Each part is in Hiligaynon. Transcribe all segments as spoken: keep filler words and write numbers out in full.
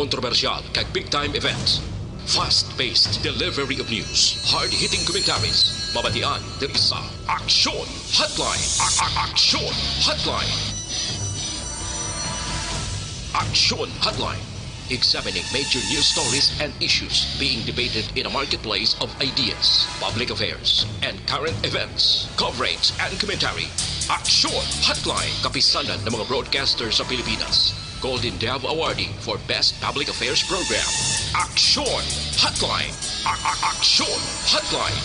Kontrobersyal kag big time events. Fast-paced delivery of news. Hard-hitting commentaries. Mabatian diri sa Aksyon Hotline. A- a- Aksyon Hotline. Aksyon Hotline. Examining major news stories and issues being debated in a marketplace of ideas, public affairs, and current events. Coverage and commentary. Aksyon Hotline. Kapisanan ng mga broadcaster sa Pilipinas. Golden Dove Awardee for Best Public Affairs Program. Aksyon Hotline. A- a- Aksyon Hotline.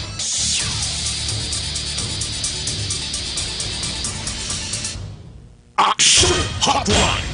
Aksyon Hotline.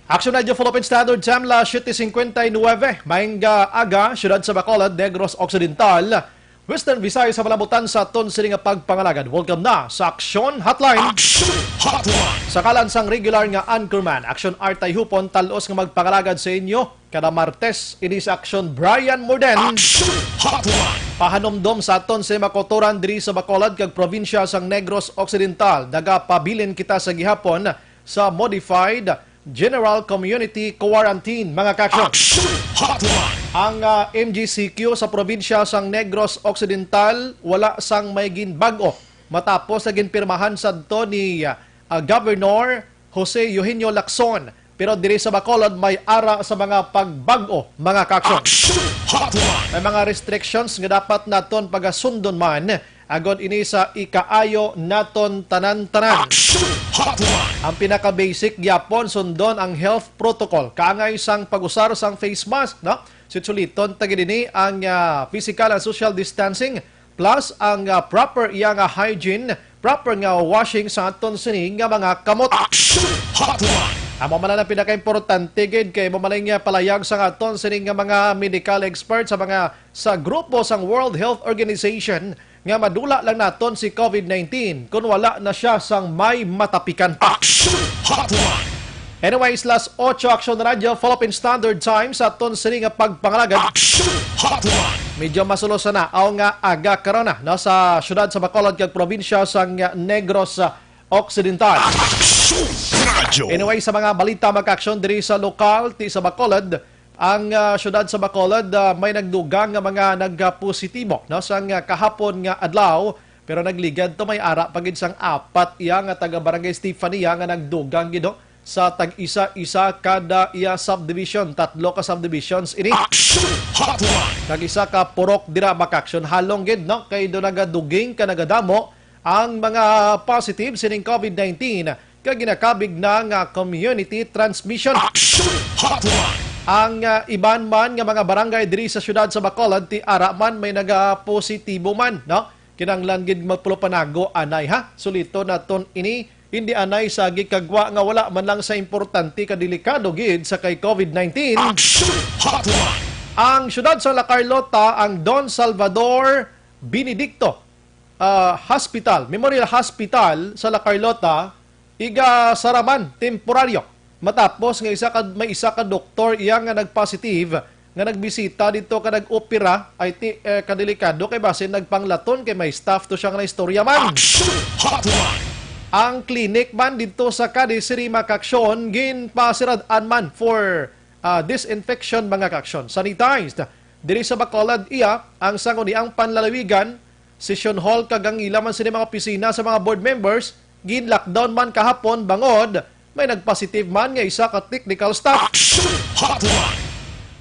Aksyon Radio Philippine Standard Time, las siete cincuenta y nueve. Maayong aga, siyudad sa Bacolod, Negros Occidental, Western Visayas, sa malabutan sa aton sini nga pagpangalagad. Welcome na sa Aksyon Hotline. Aksyon Hotline. Sa kalan sang regular nga anchorman, Aksyon Artay Hupon, talos nga magpangalagad sa inyo kada Martes. Ini sa Aksyon, Brian Morden. Aksyon Hotline. Pahanumdom sa aton sini nga mga kautoran diri sa Bacolod kag probinsya sang Negros Occidental. Nagapabilin kita sa gihapon sa modified General Community Quarantine, mga kaaksyon. Aksyon Hotline. Ang, ah, M G C Q sa probinsya sang Negros Occidental wala sang may ginbag-o matapos na ginpirmahan sadto ni, ah, ah, Governor Jose Eugenio Lacson. Pero diri sa Bacolod may ara sa mga pagbag-o, mga kaaksyon. Aksyon Hotline. May mga restrictions nga dapat naton pagasundon man agod ini sa ikaayo naton tanan-tanan. Aksyon Hotline. Ang pinaka-basic gyapon, sundon ang health protocol. Kaangay sang pag-usar sang face mask, no? Suliton ta gid ini ang, ah, physical and social distancing, plus ang, ah, proper iya nga hygiene, proper nga washing sa aton sini nga mga kamot. Aksyon Hotline. Amo man lang ang pinaka-importante gid, kay amo man lang nga palayag sa aton sini nga mga medical experts, sa mga sa grupo sang World Health Organization nga madula lang naton si COVID nineteen kon wala na siya sang may matapikan. Aksyon Hotline. Anyways, las ocho, Aksyon Radio, Philippine Standard Time, sa aton sini nga pagpangalagad. Aksyon Hotline. Medyo masulosa na, aw nga aga karon na, no, sa siyudad sa Bacolod kag probinsya sang Negros, ah, Occidental. Aksyon Radio. Anyway, sa mga balita, mga kaaksyon, diri sa lokal ti sa Bacolod, ang, ah, siyudad sa Bacolod, ah, may nagdugang nga mga nagpositibo, no, sang, ah, kahapon nga adlaw, pero nagligad to, may ara pa gid sang apat iya nga taga Barangay Stefania nga nagdugang gid, no, sa tag-isa-isa kada iya subdivision. Tatlo ka subdivisions ini. Aksyon Hotline. Kag isa ka purok dira, mga kaaksyon, halong gid, no, kay do nagaduging ka nagadamo ang mga positive sining COVID nineteen kag ginakabig na nga community transmission. Aksyon Hotline. Ang, ah, iban man nga mga barangay diri sa siyudad sa Bacolod, ti ara man may nagapositibo man, no? Kinahanglan gid magpulupanago anay, ha. Suliton naton ini, hindi anay sa gikagwa nga wala man lang sa importante ka delikado gid sa kay COVID nineteen. Aksyon Hotline. Ang siyudad sa La Carlota, ang Don Salvador Benedicto, ah, Hospital, Memorial Hospital sa La Carlota, igasaraman temporaryo matapos nga isa ka, may isa ka doktor iya nga nagpositive nga nagbisita dito ka nag-opera, ay ti, eh, kadelikado kay basin nagpanglaton kay may staff to siya nga naistorya man. Aksyon Hotline. Ang clinic man dito sa Cadiz City, mga kaaksyon, ginpasirad-an man for, ah, disinfection, mga kaaksyon. Sanitized. Diri sa Bacolod, iya ang sangguniang panlalawigan, session hall, kag ang ila man sini mga opisina sa mga board members, gin-lockdown man kahapon bangod may nagpositive man nga isa ka technical staff. Aksyon Hotline.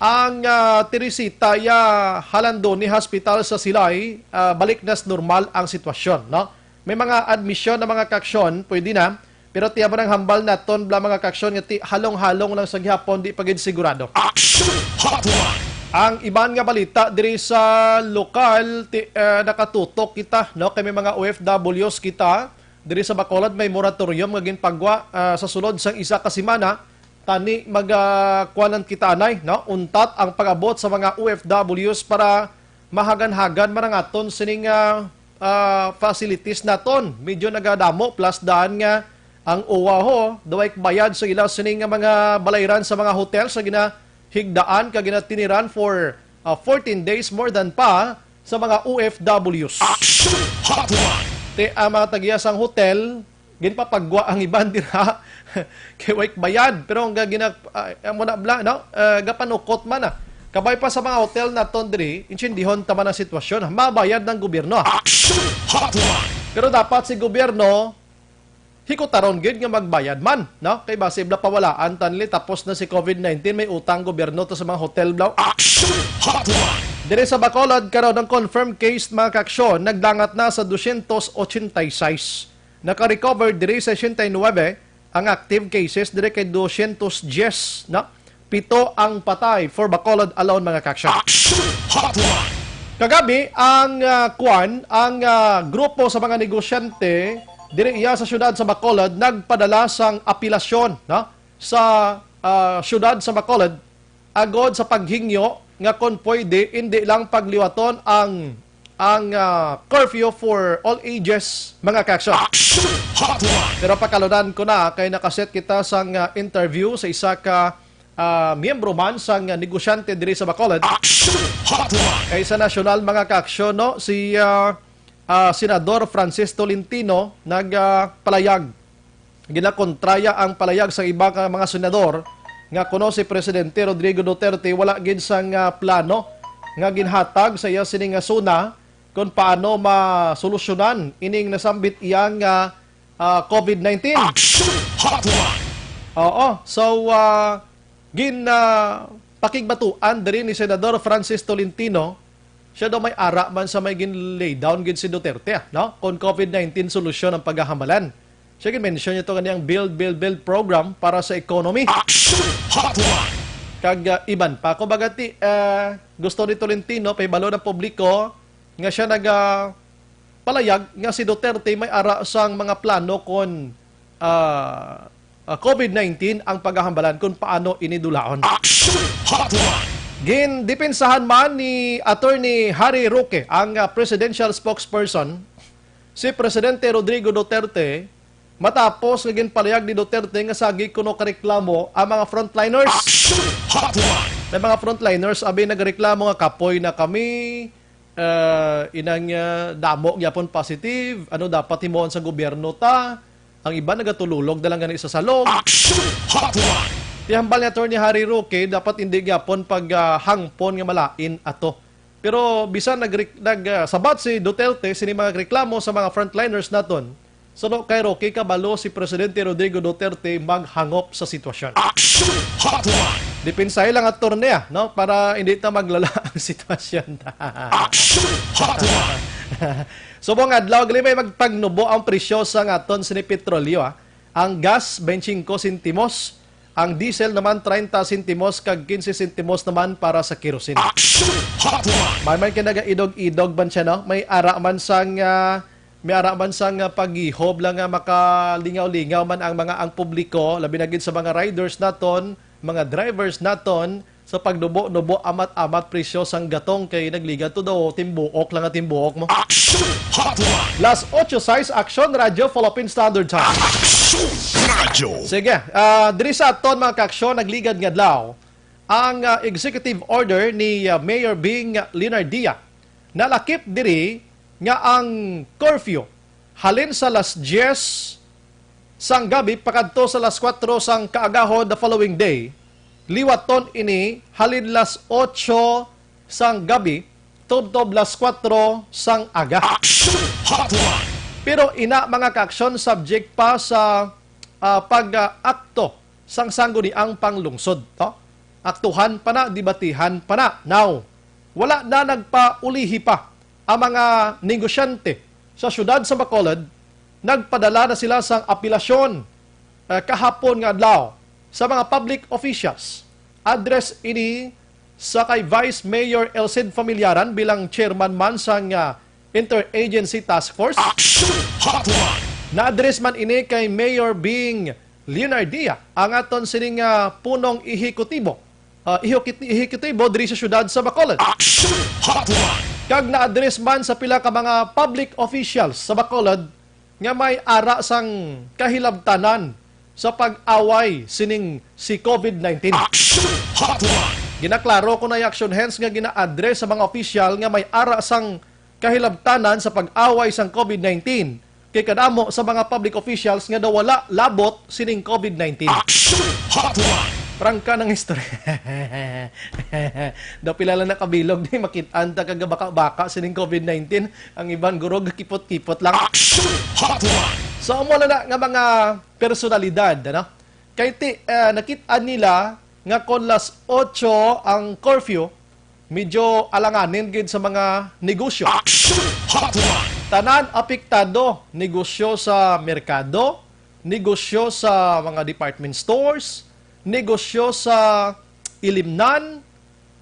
Ang, ah, Teresita, iya, Jalandoni Hospital sa Silay, ah, balik na sa normal ang sitwasyon, no? May mga admisyon na, mga kaaksyon, pwede na, pero tiyaman ang hambal naton bala, mga kaaksyon, nga ti halong-halong lang sa gihapon, di pa gid sigurado. Aksyon Hotline. Ang iban nga balita diri sa lokal, ti, eh, nakatutok kita, no, kay may mga O F Ws kita diri sa Bacolod, may moratorium nga ginpagwa, ah, sa sulod sang isa ka semana. Tani mag, ah, kuwanan kita anay, no? Untat ang pag-abot sa mga O F Ws para mahagan-hagan man ang aton sining, ah, ah, facilities naton. Medyo nagadamo, plus daan nga ang O W A, ho, daw ay bayad sa ila sining nga mga balayran sa mga hotel sa ginahigdaan kag ginatiniran for, ah, fourteen days, more than pa sa mga O F Ws. Action Hotline! Ti, ang mga tag-iya sang hotel, ginpapagwa ang iban dira. Kay way bayad, pero ang gagina, ah, amo na bla, no? Ah, gapanukot man, ah. Kabay pa sa mga hotel naton diri, intindihon ta man ang sitwasyon, ha? Mabayad ng gobyerno, ah. Action Hotline! Pero dapat si gobyerno, hikutaron gid nga magbayad man, no? Kay basi bla pawalaan ta nila, tapos na si covid nineteen, may utang gobyerno to sa mga hotel, bla. Action Hotline! Diri sa Bacolod, karon ang confirmed case, mga kaaksyon, nagdangat na sa dosyentos ochenta y seis. Naka-recover diri sa sesenta y nuebe ang active cases, diri kay dosyentos diyes, no? Pito ang patay for Bacolod alone, mga kaaksyon. Action Hotline! Kagabi, ang, ah, kwan, ang, ah, grupo sa mga negosyante diri iya sa siyudad sa Bacolod nagpadala sang apelasyon, no? Sa, ah, siyudad sa Bacolod agod sa paghingyo nga kon pwede, indi lang pagliwaton ang, ang, ah, curfew for all ages, mga kaaksyon. Action Hotline! Pero pakalunan ko na kay nakaset kita sang, ah, interview sa isa ka, ah, miyembro man sang, ah, negosyante diri sa Bacolod. Action Hotline! Kay sa nasyonal, mga kaaksyon, no, si, ah, ah, Senador Francis Tolentino nag, ah, palayag. Ginakontraya ang palayag sa iba ka mga senador nga kuno si Presidente Rodrigo Duterte wala gid sang, ah, plano nga ginhatag sa iya sini nga SONA kung paano masolusyonan ining nasambit iya nga, ah, covid nineteen. Action Hotline! Oo. So, ah, gin, ah, pakigbatuan diri ni Senador Francis Tolentino, siya daw may ara man sa may gin-lay down gid si Duterte, ah, no? Kung covid nineteen solusyon ang paghahambalan. Siya gin-mention niya to kaniyang build, build, build program para sa economy. Action Hotline! Kag, ah, iban pa. Kumbaga, ti, ah, gusto ni Tolentino, pahibalo ng publiko, nga siya nag, ah, palayag nga si Duterte may ara sang mga plano kon, ah, ah, covid nineteen ang paghahambalan kung paano ini dulaon. Action Hotline! Gindepensahan man ni Attorney Harry Roque, ang, ah, presidential spokesperson, si Presidente Rodrigo Duterte, matapos nga ginpalayag ni Duterte nga sagi kuno kareklamo ang mga frontliners. Action Hotline! May mga frontliners, abi, nagreklamo nga kapoy na kami, ah, inang, ah, damo gyapon positive, ano dapat himuon sa gobyerno ta? Ang iba nagatululog na lang gani sa salog. Action Hotline! Tihambal ni Attorney Harry Roque, dapat hindi gyapon pag, ah, hangpon nga malain ato. Pero bisan nag, nag, ah, sabat si Duterte sini mga reklamo sa mga frontliners naton, suno kay Roque, kabalo si Presidente Rodrigo Duterte maghangop sa sitwasyon. Action Hotline! Depensahe lang, attorney, ah, no? Para hindi ta maglala ang sitwasyon. Action Hotline! Subong adlaw, gali may magpagnubo ang presyo sa ngaton sini petrolyo, ah. Ang gas, twenty-five sentimos. Ang diesel naman, treinta sentimos kag quince sentimos naman para sa kerosene. Action Hotline! May man kay nagaidog-idog man siya, no? May ara man sang, ah, may ara man sang, ah, paggihob lang nga makalingaw-lingaw man ang mga, ang publiko, labi na gid sa mga riders naton, mga drivers naton, sa pagnubo-nubo, amat-amat presyo sang gatong kay nagligad to daw timbuok lang nga timbuok mo. Action Hotline! Las ocho sais, Action Radio, Philippine Standard Time. Action Radio! Sige, ah, diri sa aton, mga kaaksyon, nagligad nga adlaw, ang, ah, executive order ni, ah, Mayor Bing Leonardia nalakip diri nga ang curfew halin sa las diyes sang gabi pakadto sa las kuwatro sang kaagahon the following day, liwaton ini halin las otso sang gabi tubtob las kuwatro sang aga. Action Hotline! Pero ina, mga kaaksyon, subject pa sa, ah, pag-akto sang sangguniang panglungsod, no? Aktuhan pa na, debatihan pa na. Now, wala na nagpaulihi pa ang mga negosyante sa siyudad sa Bacolod. Nagpadala na sila sang apelasyon, eh, kahapon nga adlaw sa mga public officials. Address ini sa kay Vice Mayor Elcid Familiaran bilang chairman man sang, ah, Interagency Task Force. Action Hotline! Na-address man ini kay Mayor Bing Leonardia, ang aton sining, ah, punong ehekutibo, ah, ehekut-, ehekutibo diri sa siyudad sa Bacolod. Action Hotline! Kag na-address man sa pila ka mga public officials sa Bacolod nga may ara sang kahilabtanan sa pag-away sining si covid nineteen. Action Hotline! Ginaklaro ko na yung action hands nga gina-address sa mga opisyal nga may ara sang kahilabtanan sa pag-away sang covid nineteen, kay kadamo sa mga public officials nga daw wala labot sining covid nineteen. Action Hotline! Prangka ng istorya. Daw pila lang nakabilog ni makit-an ta kag baka-baka sining covid nineteen. Ang iban guro gakipot-kipot lang. Action Hotline! So, amo na na nga mga personalidad, ano? Kay ti, ah, nakit-an nila nga kon las otso ang curfew, medyo alanganin gid sa mga negosyo. Action Hotline! Tanan apektado, negosyo sa merkado, negosyo sa mga department stores, negosyo sa ilimnan,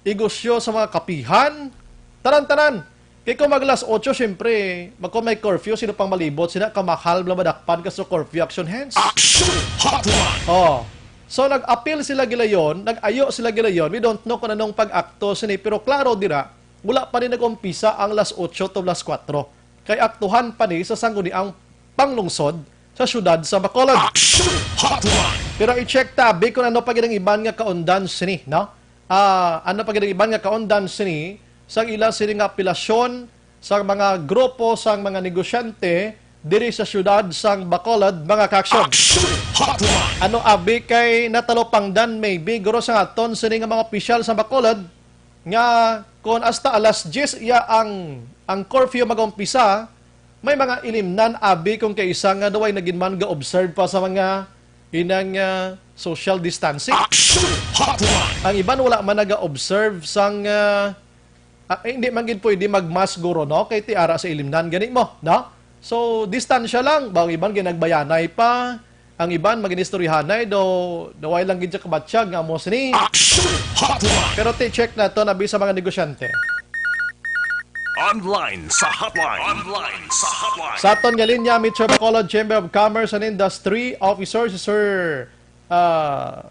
negosyo sa mga kapihan, tanan-tanan. Kay kung mag las otso, siyempre, mag-, kung may curfew, sino pang malibot? Sina kamahal na madakpan ka sa curfew action hands? Action Hotline! Oh. So, nag-apil sila gilayon, nag-ayo sila gilayon. We don't know kung anong pag-akto sini, pero klaro dira, wala pa ni nag-umpisa ang las otso to las kuwatro. Kay aktuhan pa ni sa sangguniang panglungsod sa siyudad sa Bacolod. Action Hotline! Pero i-check tabi kung ano pa gid ang iban nga kaundan sini, no? Ah, ano pa gid ang iban nga kaundan sini sa ila sini nga apelasyon sa mga grupo sang mga negosyante diri sa siyudad sang Bacolod, mga ka-action? Action Hotline! Ano abi kay natalupangdan maybe guro sa aton sini nga mga opisyal sa Bacolod nga kon hasta alas diyes iya ang, ang curfew mag-umpisa, may mga ilimnan abi kung kaisa nga daw ay nagin man ga-observe pa sa mga inang, ah, social distancing. Action Hotline! Ang iban wala man naga-observe sang, ah, ah, eh, hindi man gid pwede mag-mask guro, no? Kay ti ara sa ilimnan gani mo, no? So, distansya lang. Ba, ang iban ginagbayanay pa. Ang iban maginistoryahanay, do, do way lang gid siya kabatyag nga amo sini. Action Hotline! Pero ti check na to, nabi sa mga negosyante. Online sa hotline. Online sa hotline. Sa aton nga linya, Metro Bacolod Chamber of Commerce and Industry Officer, si Sir, ah,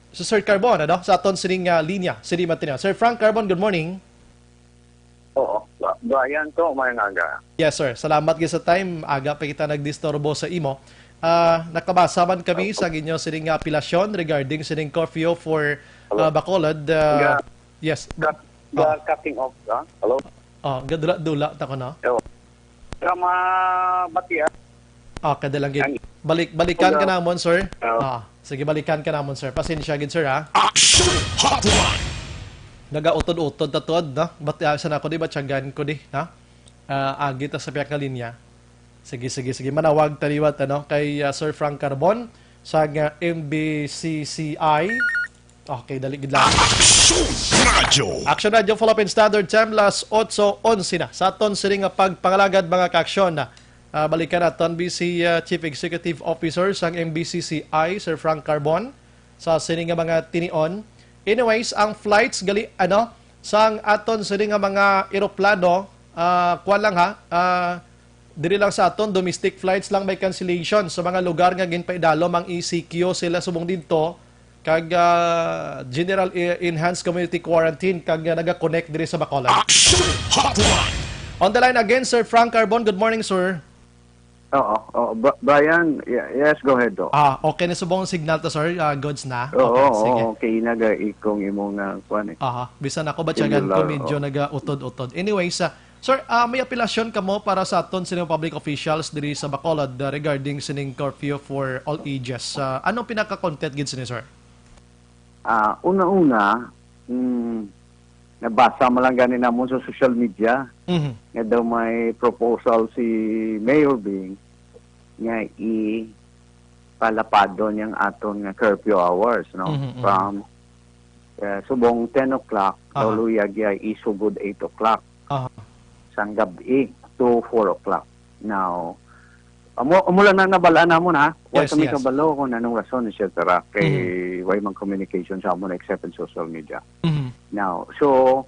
si Sir Carbon, ano? Sa aton sining, ah, linya, sini Martina. Sir Frank Carbon, good morning. Oo. Ba-, Brian to, may aga. Yes, sir. Salamat gid sa time. Aga pa kita nagdisturbo sa imo. Ah, nakabasa man kami Opo. sa inyo sining nga apelasyon regarding sining curfew for, Hello? ah, Bacolod. Ah, Ga-, yes. ga-, Ah. ga-, cutting off, ha? Hello? Oh, gadula-dula ta ko, no? Hello? Sa mga batiya. Ah, kada lang gid. Ang Balik, balikan ka Hello? namon, sir. Hello? Ah, sige, balikan ka namon, sir. Pasensya gid, sir, ha? Action Hotline! Nagautod-utod ta tuod, no? Bat, ah, sa nako di, batyagan ko di, ha? Ah, agi ta sa pihak nga linya. Sige, sige, sige. Manawag ta liwat, ano, kay, ah, Sir Frank Carbon sa, ah, M B C C I. Okay, dali gid lang. Action Radio! Action Radio, Philippine Standard Time, las otso onse na. Sa aton sini nga pagpangalagad, mga ka-action, ah, balikan naton bi si, ah, Chief Executive Officer sang M B C C I, Sir Frank Carbon, sa sini nga mga tinion. Anyways, ang flights gali, ano, sang aton sini nga mga eroplano, ah, kuwan lang ha, ah, diri lang sa aton, domestic flights lang may cancellation. Sa mga lugar nga ginpaidalom ang E C Q, sila subong didto, kag, ah, General E-, Enhanced Community Quarantine, kag, ah, naga-connect diri sa Bacolod. Action Hotline! On the line again, Sir Frank Carbon. Good morning, sir. Oo, oo. Bri-, Brian, ye-, yes, go ahead, do. Ah, okay na subong ang signal to, sir. Ah, goods na. Oo, Okay, oo, sige. okay, naga-echo ang imong, ah, kuwan eh. Aha, bisan ako, batyagan ko, Cellular, medyo oh. naga-utod-utod. Anyways, ah, sir, ah, may apelasyon kamo para sa aton sining public officials diri sa Bacolod, ah, regarding sining curfew for all ages. Ah, anong pinaka-content gid sini, sir? Ah, una-una, mm, nabasa mo lang gani namon sa social media Mhm. nga daw may proposal si Mayor Bing nga ipalapadon yang aton nga curfew hours, no? Mhm, mhm. From, eh, subong ten o'clock, Aha. daw luyag iya isugod eight o'clock Aha. sang gab-i to four o'clock. Now, amo, amo lang na nabal-an namon, ha? Wala Yes, kami yes. kabalo kung anong rason, et cetera. Kay Mhm. wala mang communication sa amon except in social media. Mhm. Now, so,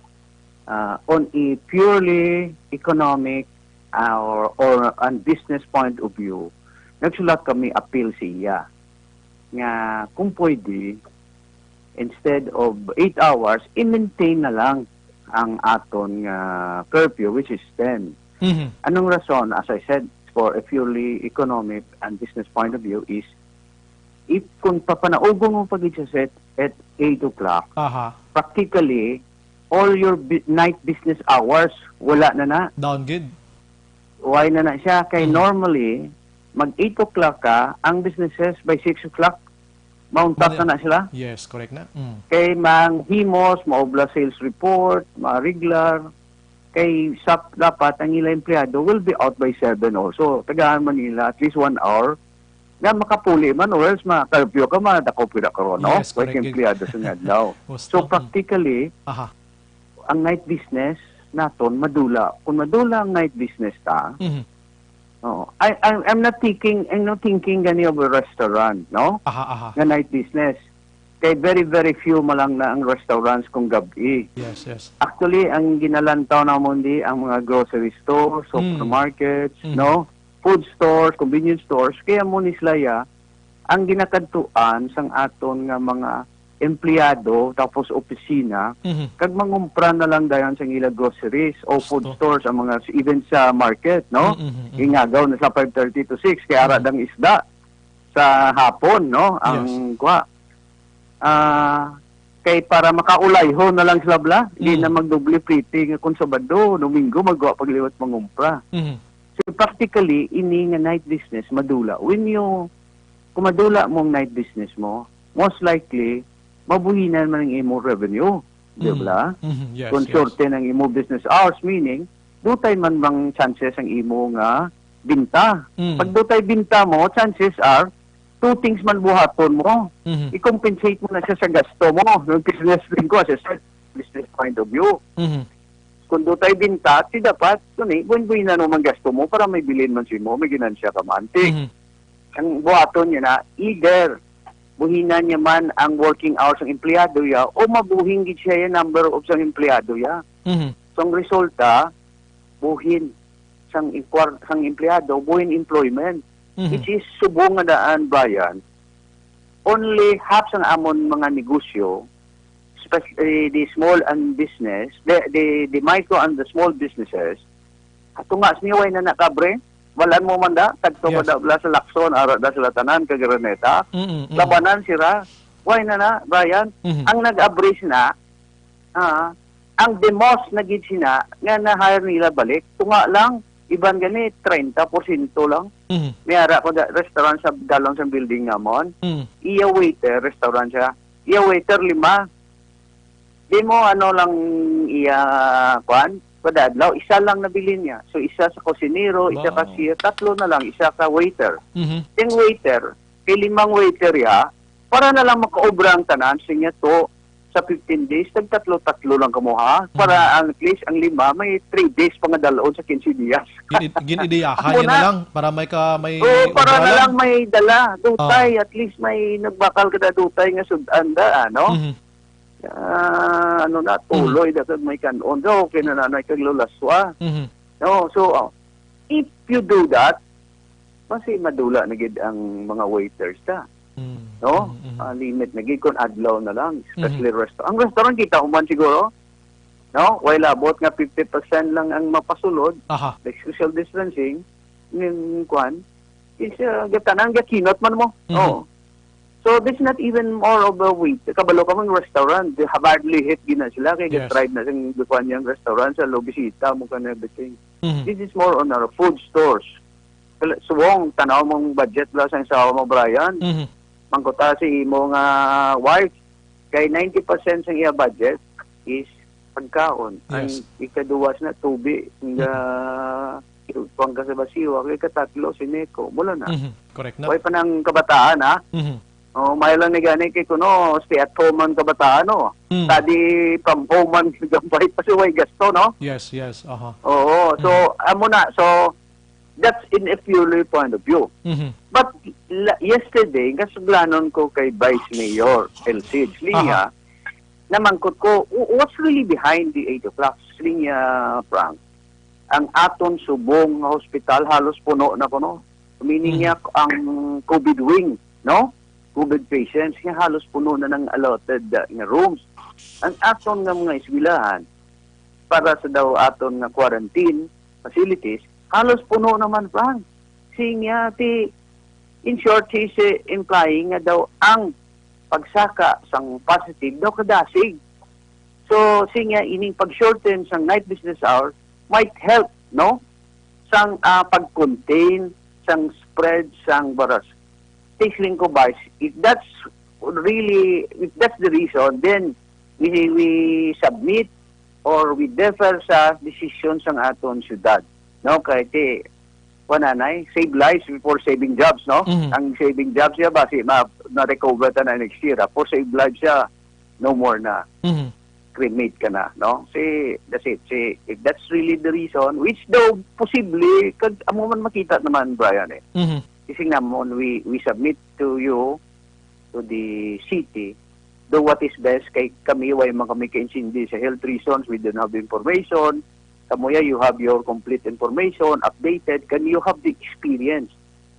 uh, on a purely economic, uh, or, or on business point of view, nagsulat kami appeal sa iya nga kung pwede, instead of eight hours, i-maintain na lang ang aton nga curfew, which is ten. Mhm. Anong rason? As I said, for a purely economic and business point of view is, if kung papanaugon mo pa gid siya set at eight o'clock, Aha. practically, all your bi-, night business hours, wala na na. Down gid. Why na na siya? Kay Mm. normally, mag eight o'clock ka, ang businesses by six o'clock, mauntat Mali- na na sila. Yes, correct na. Mm. Kay manghimos, maobra sales report, ma-regular. Kay sap-, dapat ang ila empleyado will be out by seven also. Tagaan man nila at least one hour nga makapuli man, or else ma-curfew ka, madakop ka karon, no? Yes, Kay correct. Empleyado sa nga adlaw. Gusto. So, Mm. practically, Aha. ang night business naton madula. Kung madula ang night business ta, Mhm. Oo. I, I'm, I'm not thinking, I'm not thinking gani of a restaurant, no? Aha, aha. Nga night business. Kay very, very few man lang na ang restaurants kung gab-i. Yes, yes. Actually, ang ginalantaw namon di ang mga grocery stores, Mm. supermarkets, Mm. no? Food stores, convenience stores. Kaya mo ni sila ya, ang ginakadtuan sang aton nga mga empleyado tapos opisina, Mhm. kag mangumpra na lang dayon sa ila groceries o food Gusto. stores, ang mga, even sa market, no? Mm, mm, mm. Ingagaw na sa five thirty to six, kay ara Mhm. dang isda sa hapon, no? Ang Yes. kuha. Ah, kay para makaulayhon na lang sila bala, di Mm. na magdoble plete nga kung Sabado, Domingo, magwa pagliwat mangumpra. Mhm. So, practically, ini nga night business, madula. When you, kung madula mo ang night business mo, most likely, mabuhinan man ang imo revenue. Di Mm. ba? Mhm. Yes, Kung yes. shorten ang imo business hours, meaning, dutay man bang chances ang imo nga binta? Mm. Pag dutay binta mo, chances are, two things man buhaton mo. Mhm. I-compensate mo na siya sa gasto mo. Yung business din ko, as I said, business point of view. Mhm. Kung dutay binta, ti dapat, kuni, buin-buinan mo man gasto mo para may bilin man si mo, may ginansya ka man. Ti, Mhm. ang buhaton niya na, either buhinan niya man ang working hours sang empleyado ya o mabuhing gid siya yung number of sang empleyado ya. Mhm. So, ang resulta, buhin sang inkwar-, sang empleyado, buhin employment, Mhm. which is subong nga daan, Brian, only half sang amon mga negosyo, especially the small and business, the, the, the micro and the small businesses, ato nga, siniway na nakabre, walan mo man da, tagto Yes. ka da bala sa Lacson, ara da sila tanan, kag Araneta, Mm, mm. labanan sila. Why na na, Brian? Mhm. Ang nag-abri sina, ah, ang the most na gid sina nga na-hire nila balik, tunga lang, iban gani, treinta porsyento lang. Mhm. May ara ko da, restaurant sa dalom sa building namon. Mhm. Iya waiter, restaurant siya. Iya waiter, lima. Di mo, ano lang, iya, kwan, kada adlaw, isa lang nabilin niya. So, isa sa kusinero, isa Ba, ka ano? siya, tatlo na lang, isa ka waiter. Mhm. Yung waiter, kay limang waiter ya, para na lang makaobra ang tanan, sinya to, sa fifteen days, tag tatlo-tatlo lang kamo, ha? Para Mhm. ang, at least, ang lima, may three days pa nga dalon sa quince dias. Gin-, gin-ideyahan Amo niya na na. lang para may ka-, may Oo, para obra na lang. lang may dala. Dutay, Ah. at least may nagbakal ka na dutay nga sud-an da, ano? Mhm. Ah, ano na, Mhm. tuloy, dapat may kanon. So, okay na nanay kag lulaswa. Mhm. No, so, oh, if you do that, basi madula na gid ang mga waiters ta. Mm. No? Mm, mm. Ah, limit na gid kung adlaw na lang, especially Mhm. restaurant. Ang restaurant, kita mo man siguro, no? Way labot nga fifty percent lang ang mapasulod, Aha. like social distancing, yung kwan, is, uh, gatanan, gakinot man mo. Mhm. Oo. So, this is not even more of a wait. Kabalo ka mong restaurant, they hardly hit gina sila, kay Yes. ga-thrive na sing, kwan, yung restaurant, sa lobisita mo ka na everything. Mhm. This is more on our food stores. Kala-, subong, tanaw mong budget la sa isawa mo, Brian. Mhm. Mangkuta si imo nga wife, kay ninety percent sa iya budget is pagkaon. Ang Yes. ikaduwas na tubi, nga, Mhm. pangkasabasiwa, kay katatlo, si Neko. Mula na. Mhm. Correct na. Way pa nang kabataan, ha? Mhm. Oh, may lang ni gani kay kuno, stay at home ang kabataan, no? Mm. Study from home man, gambay pa si way gasto, no? Yes, yes. Aha. Oo. So, Mhm. amo na. So, that's in a purely point of view. Mhm. But la-, yesterday, kasuglanon ko kay Vice Mayor El Cid. Linya, Aha. namangkot ko, "Wh-, what's really behind the eight o'clock?" Linya, Frank, ang aton subong nga hospital halos puno na kuno. Meaning Mhm. niya, ang covid wing, no? Covid patients, nga halos puno na ng allotted, uh, nga rooms. Ang aton nga mga eskwelahan, para sa daw aton nga quarantine facilities, halos puno naman, Frank. Siya ti, in short, he's, eh, implying nga daw ang pagsaka sang positive daw kadasig. So, siya ining pag-shorten sang night business hour might help, no? sang, ah, pag-contain sang spread sang virus. Siling ko, Vice, if that's really, if that's the reason, then we, we submit or we defer sa desisyon sang aton syudad. No? Kay ti, kuwan, anay, save lives before saving jobs, no? Mhm. Ang saving jobs siya, basi ma-, na-recover ta na next year, ah. For save lives siya, no more na. Mhm. Cremate ka na, no? Si, that's it. Si, if that's really the reason, which daw posible, kag amo man makita naman, Brian, eh. Mhm. Kasi namon, we, we submit to you, to the city, do what is best, kay kami, way man kami kaintindi sa health reasons, we don't have information. Kamo ya, you have your complete information, updated, and you have the experience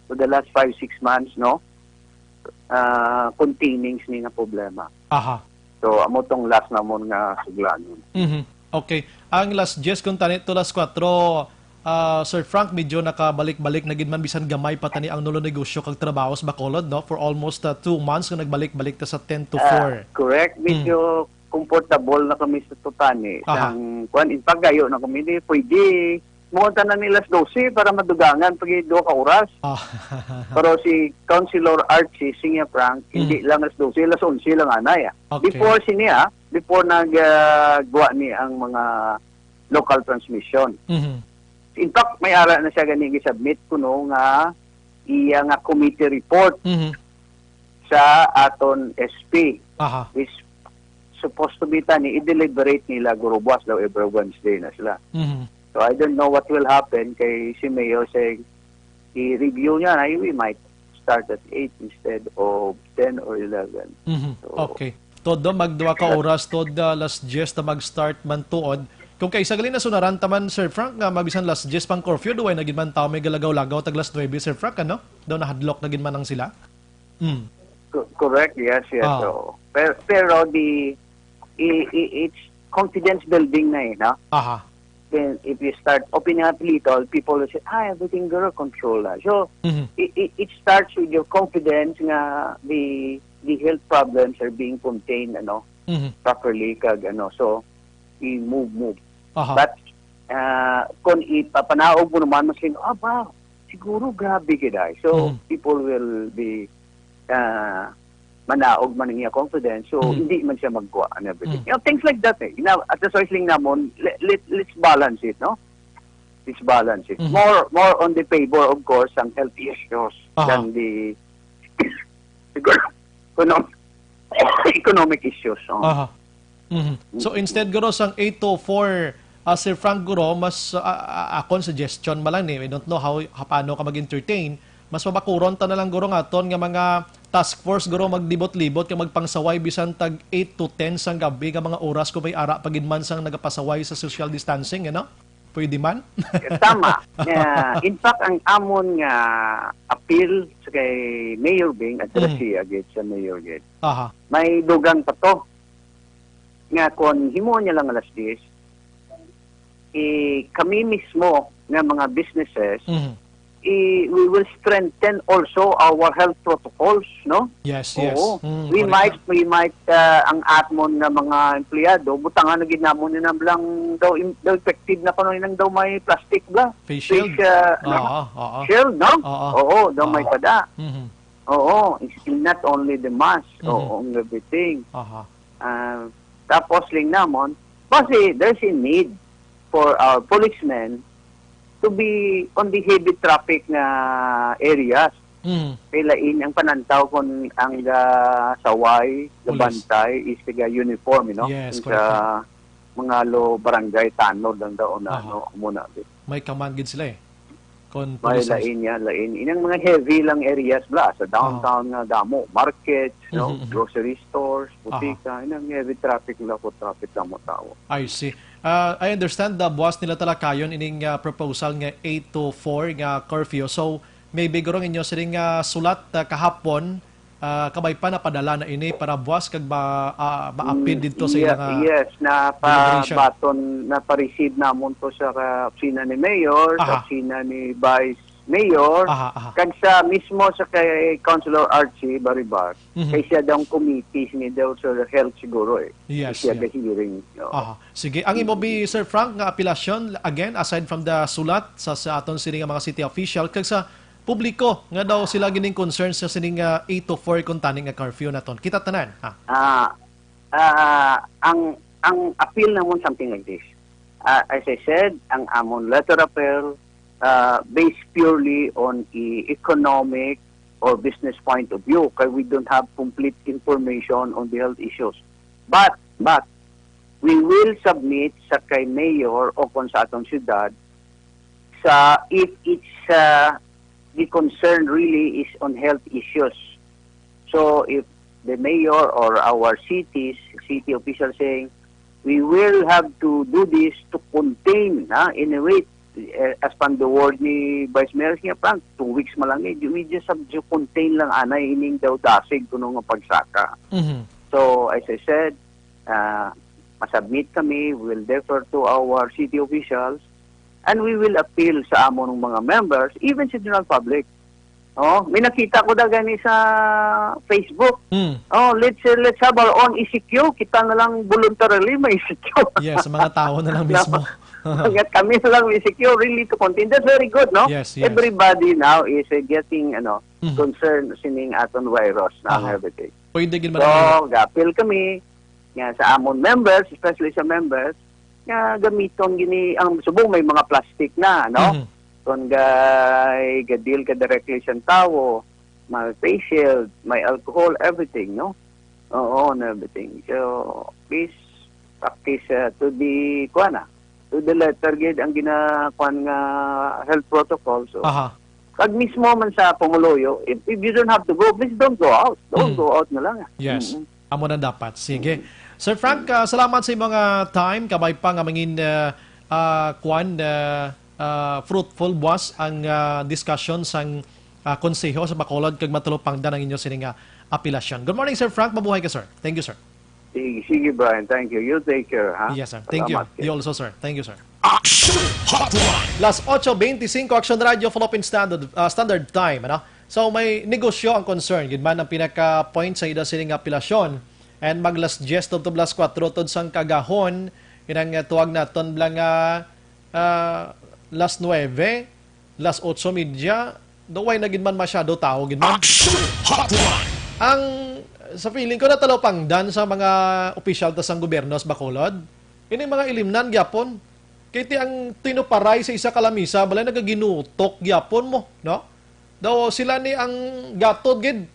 for the last five, six months, no? Ah, containing sini nga problema. Aha. So, amo tong last namon nga suglanon. Mhm. Okay. Ang las diyes kuntani to las kuwatro, ah, Sir Frank, medyo nakabalik-balik na gid man bisan gamay pa tani ang nulo negosyo kag trabaho sa Bacolod, no? For almost, ah, two months nga nagbalik-balik ta sa ten to Ah, four. Correct. Mm. Medyo comfortable na kami sa tutani. Aha. Sang, kuwan, in pagayo na kami, di pwede. Muunta na ni las dose para madugangan, pag duha ka oras. Ah. Pero si Councilor Archie, siya, Frank, hindi Mm. lang las dose, las onse lang anay, ah. Okay. Before sini, ah, before nag, ah, gawa ni ang mga local transmission. Mhm. In fact, may ara na siya gani gi-submit kuno nga iya nga committee report Mhm. sa aton S P, Aha. which supposed to be tani, i-deliberate nila guro buwas daw every Wednesday na sila. Mhm. So, I don't know what will happen kay si Mayor say, i-review niya na, we might start at eight instead of ten or eleven. Mhm. So, Okay. Todo magduha ka oras, todo las diyes ta mag-start man tuod. Kung kaisa gali na sunaran ta man, Sir Frank, nga mabisan las diyes pang curfew, duway na gid man tawo may galagaw-lagaw tag las nuebe, Sir Frank, ano? Daw nahadlok na gid man ang sila. Mm. Co-, correct, yes, yes. Ah. So, pero, pero the, i-, i-, it's confidence building na eh, no? Aha. Then, if you start opening up little, people will say, "Ah, everything under control na." So, Mhm. it, it, it starts with your confidence nga the, the health problems are being contained, ano, Mhm. properly, kag, ano. So, i-move, move. Aha. But, ah, kung ipapanaog mo naman, mas, "Ah, ba, siguro grabe gid ay." So, Mhm. people will be, ah, manaog man ang iya confidence. So, Mhm. hindi man siya magkuha and everything. Mhm. You know, things like that, eh. Now, at the sourcing namon, let, let, let's balance it, no? Let's balance it. Mhm. More, more on the favor, of course, ang health issues Aha. than the economic, economic issues. Oh. Aha. Mhm. So, Mm. instead, guro, sang eight to four, ah, Sir Frank, guro, mas, ah, ah, akon suggestion man lang ni, I don't know how, ha-, paano ka mag-entertain, mas mabakuron ta na lang, guro, nga aton nga mga task force, guro, maglibot-libot kag magpangsaway bisan tag eight to ten sang gabi nga mga oras kung may ara pa gid man sang nagapasaway sa social distancing, ano? Pwede man? Tama. Yeah. In fact, ang amon nga appeal sa kay Mayor Bing, address Mm. siya gid sa Mayor gid. Aha. May dugang pa to. Nga kon himuon niya lang alas diyes, eh, kami mismo nga mga businesses, Mhm. eh, we will strengthen also our health protocols, no? Yes, yes. Oo. Mm, We correct might, na. we might, ah, ang atmon nga mga empleyado, butangan na gid namon ni nang daw im-, daw effective na kuno nang daw may plastic ba? Face shield? Face, ah, ano? Oo, oo. Shield, no? Oo. Oo, daw may Oo. pada. Mhm. Oo, it's not only the mask, Mhm. oo, ang everything. Aha. Ah, tapos lang namon, kasi there's a need for our policemen to be on the heavy traffic nga areas. Mm. Kay lain ang panantaw kung ang, ah, saway, Police. gabantay is taga uniform, you know? Yes, Sa correct. mga lo barangay tanod lang daw na, Aha. ano, muna. May command gid sila eh. Kon May police ang lain yan, lain. Inang mga heavy lang areas bla, sa downtown Oo. nga damo, markets, no? Mhm, mhm. Grocery stores, Aha. butika, inang heavy traffic lang ko, traffic lang mo tao. I see. Ah, I understand, ah, buwas nila talakayon ining, ah, proposal nga eight to four nga curfew. So, maybe guro ang inyo sining, ah, sulat, ah, kahapon, ah, kabay pa napadala na ini para buwas kag ma-, ah, maapil Mm, didto sa iya-, ilang, ah, yes, deliberation. Napabaton, napa-receive namon to sa, ah, opisina ni Mayor, sa Aha. opisina ni Vice mayor, aha, aha, kag sa mismo sa kay Councilor Archie Baribar, mhm, kay siya daw ang committee sini daw sa health siguro eh. Yes, siya, yes, the hearing. Oo. Aha. Sige, ang imo bi, Sir Frank, nga apelasyon, again, aside from the sulat sa, sa aton sini nga mga city official, kag sa publiko nga daw sila gining concern sa sining, ah, eight to four kun tani nga curfew naton. Kita tanan, ha? Ah, ah, ang, ang appeal namon something like this. Ah, as I said, ang amon letter appeal, ah, based purely on e-, economic or business point of view, kay we don't have complete information on the health issues. But, but, we will submit sa kay mayor o kung sa atong syudad sa if it's, uh, the concern really is on health issues. So if the mayor or our cities, city officials saying, "We will have to do this to contain, ha, in a way," eh, as pan the word ni Vice Mayor niya, Frank, two weeks man lang eh, we just have to contain lang anay ining daw dasig kuno nga pagsaka. Mhm. So as I said, ah, masubmit kami, we will defer to our city officials, and we will appeal sa amon mga members, even sa general public. Oh, may nakita ko da gani sa Facebook. Hmm. Oh, let's, uh, let's have our own E C Q. Kita na lang voluntarily may E C Q. Yes, mga tao na lang mismo. Kaya kami na lang E C Q, really to contain. That's very good, no? Yes, yes. Everybody now is, uh, getting, ano, mhm, concerned sining aton virus na. Aha. Everything. Pwede gid man. So, gapil kami nga sa amon members, especially sa members, nga gamiton gini ang subong may mga plastic na, no? Mhm. Kung gay gadil ka directly sa tawo, may face shield, may alcohol, everything, no? Oo, and everything. So, please practice, uh, to the, kuan na, to the letter gid ang ginakuan nga health protocol. So, aha, pag mismo man sa pumuluyo, if, if you don't have to go, please don't go out. Don't, mm, go out na lang. Yes. Mm-mm. Amo na dapat. Sige. Sir Frank, ah, salamat sa imong, ah, time. Kabay pa nga mangin, ah, ah, kwan, ah, ah, fruitful buwas ang, ah, discussion sang, ah, konseho sa Bacolod kag matalupangdan ang inyo sini nga apelasyon. Good morning, Sir Frank. Mabuhay ka, sir. Thank you, sir. Sige, sige, Brian. Thank you. You take care, ha? Yes, sir. Thank you. Salamat, kay. You also, sir. Thank you, sir. Action Hotline. Las ocho veinticinco, Action Radio, Philippine Standard, ah, Standard Time, ano? So, may negosyo ang concern. Gid man ang pinaka-point sa ida sining apelasyon. And mag las dies tubtob las kuwatro tod sang kagahon, inang, ah, tuwag naton bala nga, ah, las nuebe, las otso media, daw way na gid man masyado tao gid man. Action Hotline. Ang, sa feeling ko, natalupangdan sa mga opisyal ta sang gobyerno sa Bacolod, ini mga ilimnan gyapon. Kay ti ang tinuparay sa isa ka lamisa, balay nagaginutok gyapon mo, no? Daw sila ni ang gatod gid.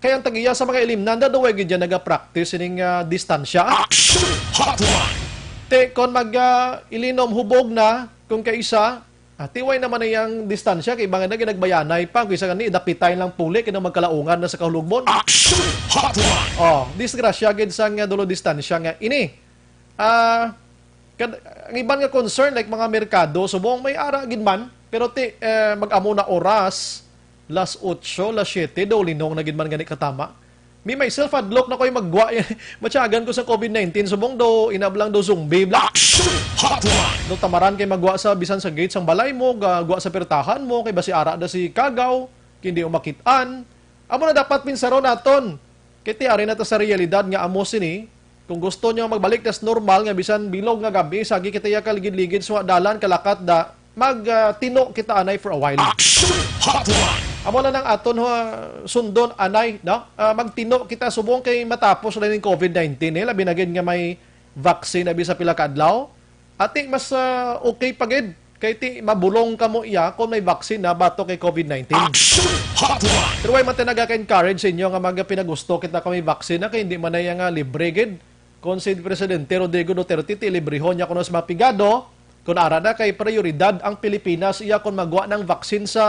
Kay ang tag-iya sa mga ilimnan, daw way gid yan nagapractice sining, ah, distansya. Action Hotline. Ti, kon mag, ah, ilinom hubog na, kung kaisa, ah, ti way naman na yang distansya, kay iba nga na, ginagbayanay pa, kung isa gani, dapitay lang puli, kay nang magkalaungan na sa kahulugmon. Action Hotline. Oh, disgrasya gid sang, ah, dulo distansya nga ini. Ah, kad-, ang iban nga concern, like mga merkado, subong may ara gid man, pero ti, eh, mag-amo na oras, las otso, las siete, daw linong na gid man gani katama. Me, myself, hadlok na ko'y maggwa, matyagan ko sa covid nineteen, subong daw, inablang daw zombie, bla. Action Hotline! Daw tamaran kay maggwa sa, bisan sa gate sang balay mo, ga-, gwa sa pertahan mo, kay basi ara na si kagaw, kay hindi mo makit-an. Amo na dapat pinsaron naton. Kay ti ari na ta sa realidad nga amo sini, kung gusto nyo magbalik tas normal nga bisan bilog nga gabi, sagi kita ya kaligid-ligid sa dalan, kalakat da, mag, ah, tino kita anay for a while. Action Hotline! Amo na nang aton, ha, sundon anay, no? Ah, magtino kita subong kay matapos na ning covid nineteen, eh. Labi na gid nga may vaccine abi sa pila ka adlaw. Ati, mas, ah, okay pa gid. Kay ti mabulong kamo iya kung may vaccine na batok kay covid nineteen. Action Hotline! Pero way man ta nagaka-encourage sa inyo nga magpinagusto kita kung may vaccine na, kay hindi man na iya nga libre gid. Kung si Presidente Rodrigo Duterte, ti librehon niya kuno sa mga pigado, kung ara na kay prioridad ang Pilipinas, iya kung magwa ng vaccine sa,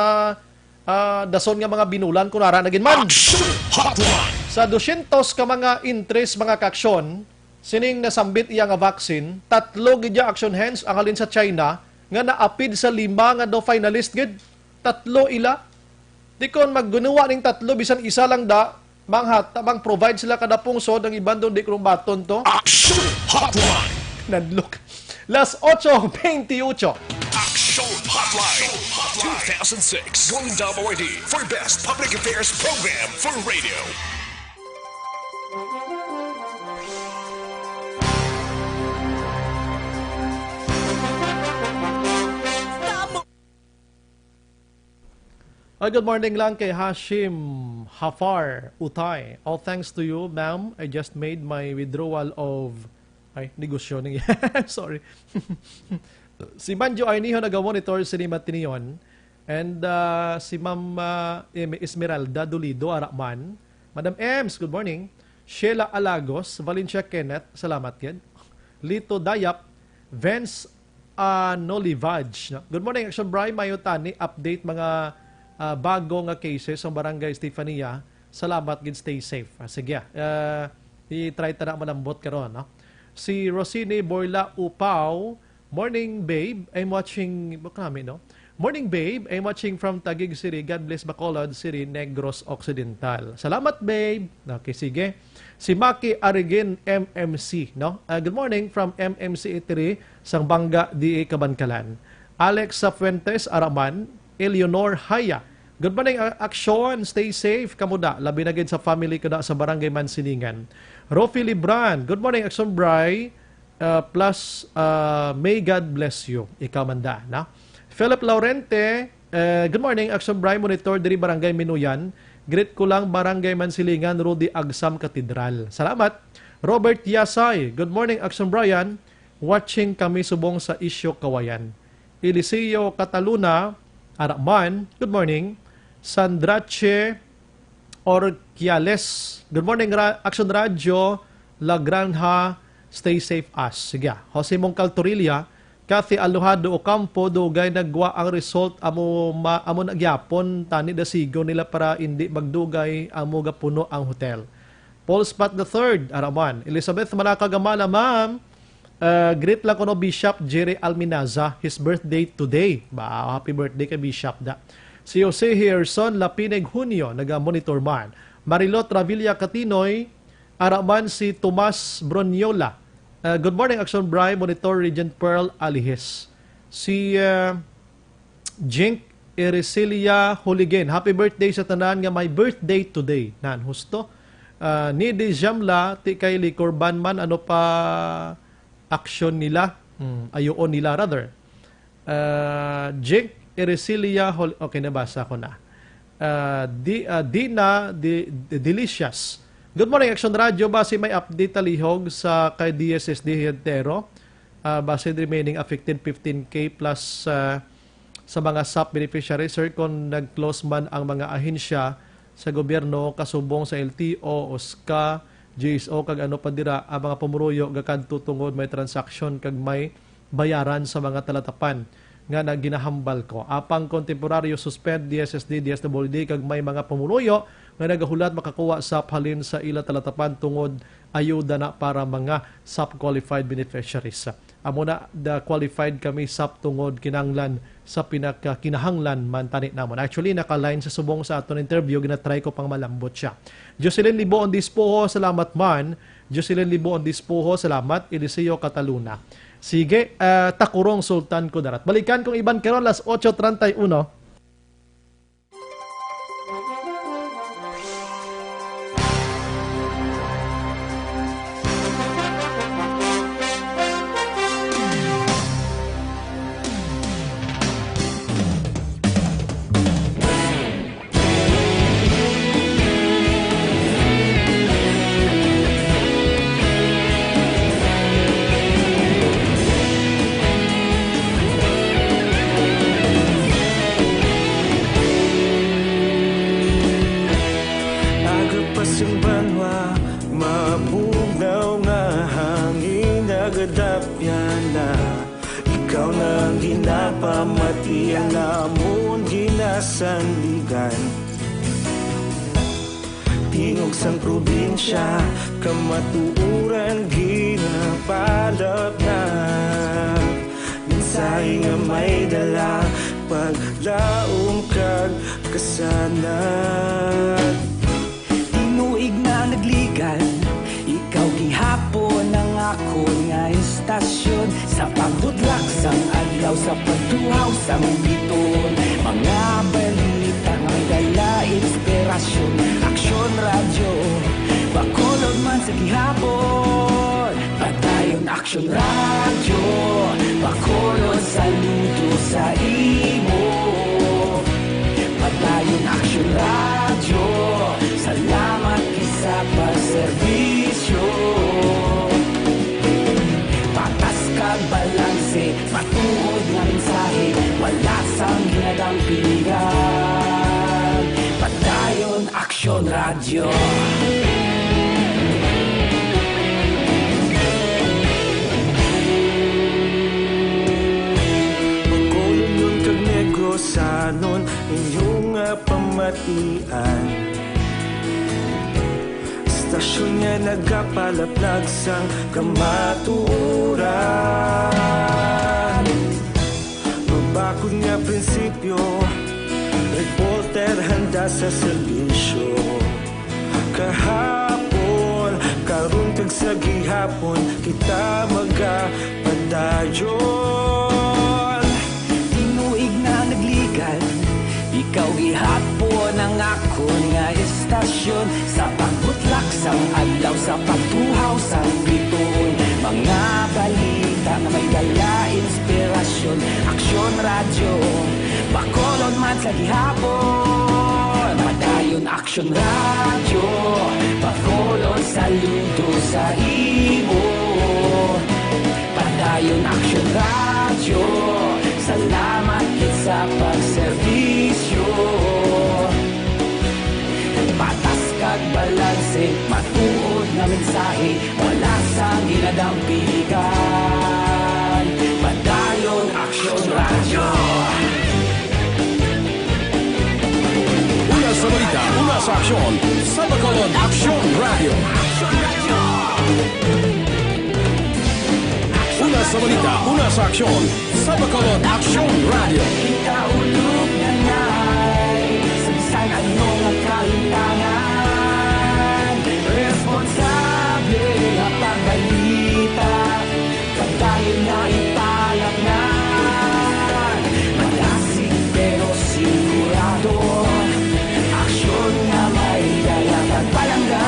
ah, dason nga mga binulan, kung ara na gid man. Action Hotline! Sa dosyentos ka mga entries, mga kaaksyon, sining nasambit iya nga vaccine, tatlo gid ya action hands ang halin sa China nga naapid sa lima nga daw finalist gid. Tatlo ila. Di kon maggunuwa ning tatlo, bisan isa lang da, manghata, mang-provide sila kada pungsod, ang iban daw di ko baton to. Action Hotline! Nadlok. Las ocho veintiocho. Action Show Hotline, two thousand six Golden Dome Awardee for Best Public Affairs Program for Radio. Ah, good morning lang kay Hashim Hafar Utay. All thanks to you, ma'am. I just made my withdrawal of, ay, negosyo ning, sorry. Si Manjo Arniho naga-monitor sini Matinion. And, ah, si Ma'am, ah, Em-, Esmeralda Dolido Araman. Madam Ems, good morning. Sheila Alagos, Valencia Kenneth, salamat gid. Lito Dayap, Vince Anolivaj, no? Good morning, Action Bri. Mayo tani update mga, ah, bago nga cases sa Barangay Estefania. Salamat gid, stay safe. Ah, sige, ah, i-try ta na malambot karon, no? Si Rosini Borla Upaw, morning, babe. I'm watching, baka kami, no? Morning, babe. I'm watching from Taguig City. God bless Bacolod City, Negros Occidental. Salamat, babe. Okay, sige. Si Maki Arigin, M M C, no? Ah, good morning from M M C three, Sambanga, D A Kabankalan. Alex Fuentes Araman, Eleanor Haya. Good morning, ah, Action. Stay safe. Kamo da, labi na gid sa family ko da sa Barangay Mansilingan. Rofi Libran. Good morning, Action Bri. Ah, plus, ah, may God bless you. Ikaw man da, na? Philip Laurente, eh, good morning, Action Bri, monitor diri Barangay Minuyan. Greet ko lang Barangay Mansilingan, Rudy Agsam Cathedral. Salamat. Robert Yasay, good morning, Action Brian. Watching kami subong sa Isyo Kawayan. Eliseo Cataluna, Araman, good morning. Sandrache Orquiales, good morning, Ra- Action Radio, La Granja, stay safe as. Sige, ah. Jose Mongcal Torilla, Kathy Alojado Ocampo, dugay nagwa ang result, amo, ma, amo na gyapon, tani dasigon nila para indi magdugay, amo gapuno ang hotel. Paul Spot the third, Araman. Elizabeth Malaka Gamala, ma'am. Uh, greet lang ko no Bishop Jerry Alminaza. His birthday today. Ba, happy birthday kay Bishop da. Si Jose Herson Lapineg Junio, naga-monitor man. Marilot Travilla Catinoy, Araman si Tomas Broniola. Uh, good morning, Action Bri. Monitor Regent Pearl Alihes. Si uh, Jink Ericilia Huligen. Happy birthday sa tanan nga may birthday today. Nan, husto. Ah, ni di Jamla, ti kay Licorban man, ano pa aksyon nila? Hmm, ayoon nila, rather. Ah, Jink Ericilia Hul-, okay, nabasa ko na. Ah, di, ah, Dina di, di, Delicious. Good morning, Action Radio. Basi may update talihog sa kay D S S D Hiyentero. Ah, base remaining affected fifteen K plus, ah, sa mga sap beneficiaries, sir, kung nag-close man ang mga ahensya sa gobyerno, kasubong sa L T O, OSCA, G S O, kag ano pa dira, ang mga pumuruyo gakadto tungod may transaksyon kag may bayaran sa mga talatapan nga na ginahambal ko. Apang kung temporaryo, suspend D S S D, D S W D, kag may mga pumuruyo nga nagahulat makakuha sap halin sa ila talatapan tungod ayuda na para mga sap qualified beneficiaries. Amo na, the qualified kami sap tungod kinahanglan sa pinakakinahanglan man tani namon. Actually, naka-line sa subong sa aton interview, ginatry ko pang malambot siya. Jocelyn Liboon Dispoho, salamat man. Jocelyn Liboon Dispoho, salamat. Eliseo Cataluna. Sige, ah, Takurong Sultan Kudarat. Balikan kong iban karon, las ocho treinta y uno. Agapas ang banwa, mabugnaw nga hangin, nagadapyan na. Ikaw na ang ginapamati, ang amon ginasandigan. Tingog sang probinsya, kamatuoran ginapalapnap. Mensahe nga may dala, paglaom kag kasanag. Tinuig na nagligad, ikaw gihapon ang akon nga istasyon. Sa pagbudlak sang adlaw Sa pagtuhaw sang biton, mga balita nga may dala inspirasyon. Aksyon Radyo, Bacolod man sa gihapon. Padayon Aksyon Radyo, Bacolod saludo sa imo. Padayon Aksyon Radyo, salamat gid sa pagserbisyo. Patas kag balanse, matuod nga mensahe, wala sang ginadampigan. Padayon Aksyon Radyo. Bacolodnon kag Negrosanon, inyo nga pamatian. Istasyon nga nagapalaplag sang kamatuoran. Mabakod nga prinsipyo, reporter handa sa serbisyo. Kahapon, karon kag sa gihapon, kita magapadayon. Tinuig na nagligal, ikaw gihapon ang akon nga istasyon. Sa pagbutlak sang adlaw, sa pagtuhaw sang biton, mga balita nga may dala inspirasyon. Aksyon Radyo, Bacolod man sa gihapon. Padayon Aksyon Radyo, Bacolod saludo sa imo. Padayon Aksyon Radyo, salamat gid sa pagserbisyo. Patas kag balanse, matuod nga mensahe, wala sang ginadampigan. Padayon Aksyon Radyo. Una sa balita, una sa aksyon, sa Bacolod Aksyon Radyo. Una sa balita, una sa aksyon, sa Bacolod Aksyon Radyo. Ikaulog na ngay, sa bisan ano nga kahintangan, responsable nga pagbalita. Padayon nga ipalatnan, madasig pero sigurado, aksyon nga may dala kag palangga.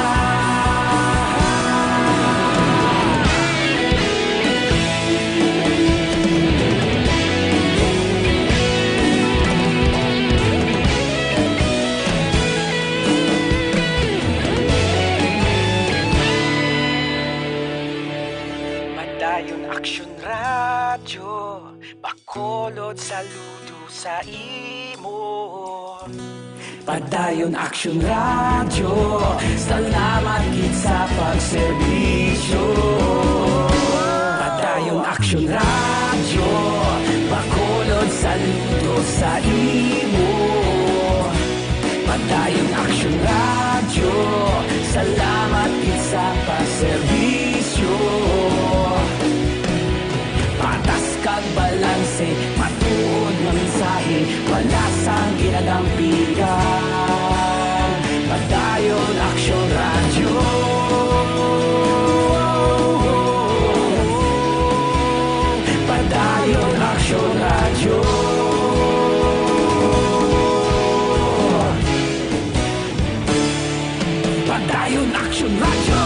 Padayon Aksyon Radyo, Bacolod saludo sa imo. Padayon Aksyon Radyo, salamat gid sa pagserbisyo. Padayon Aksyon Radyo, Bacolod saludo sa imo. Padayon Aksyon Radyo, salamat gid sa pagserbisyo. Patas kag balanse, matuod nga mensahe, wala sang ginadampigan. Padayon Aksyon Radyo. Padayon Aksyon Radyo. Padayon Aksyon Radyo.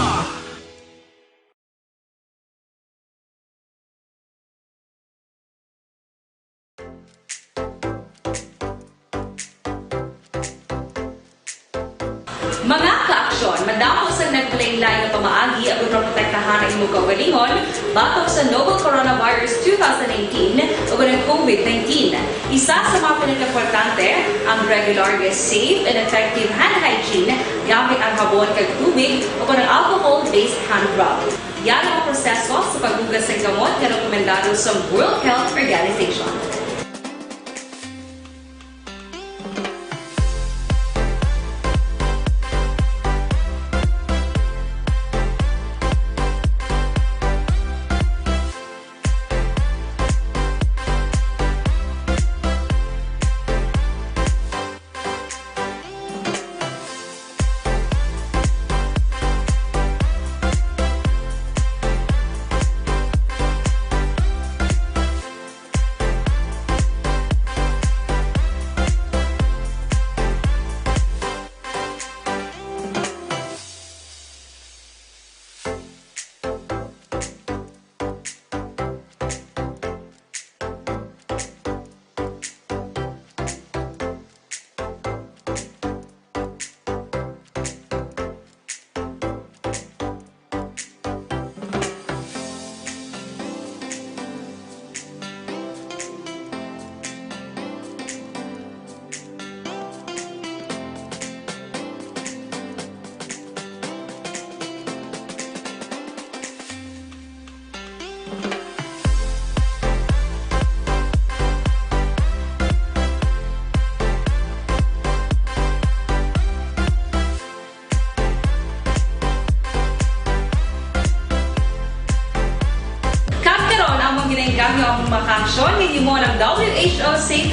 Mga kaaksyon, madamo sang nagpalain-lain nga pamaagi aron maprotektahan ang imong kaugalingon batok sa novel coronavirus two thousand nineteen o ang COVID nineteen. Isa sa mga pinakaimportante ang regular nga safe and effective hand hygiene gamit ang habon kag tubig o ang alcohol-based hand rub. Yara ang proseso sa paghugas sang kamot nga rekomendado sa World Health Organization.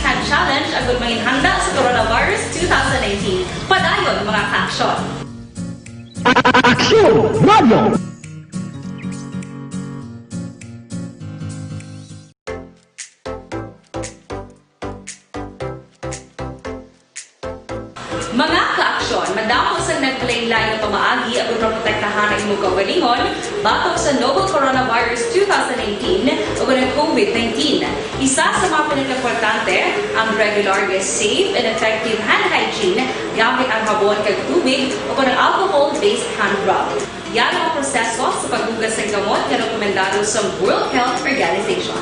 Hand Challenge agud manginhanda sa Coronavirus two thousand nineteen. Padayon, mga ka-aksyon! Aksyon Radio! Mga ka-aksyon, madamo sang naglain-lain nga pamaagi agud maprotektahan ang imong kaugalingon batok sa novel coronavirus two thousand nineteen ug ang COVID nineteen. Isa sa mga pinakaimportante ang regular nga safe and effective hand hygiene gamit ang habon kag tubig o kon ang alcohol-based hand rub. Yan ang proseso sa paghugas sang kamot nga rekomendado sa World Health Organization.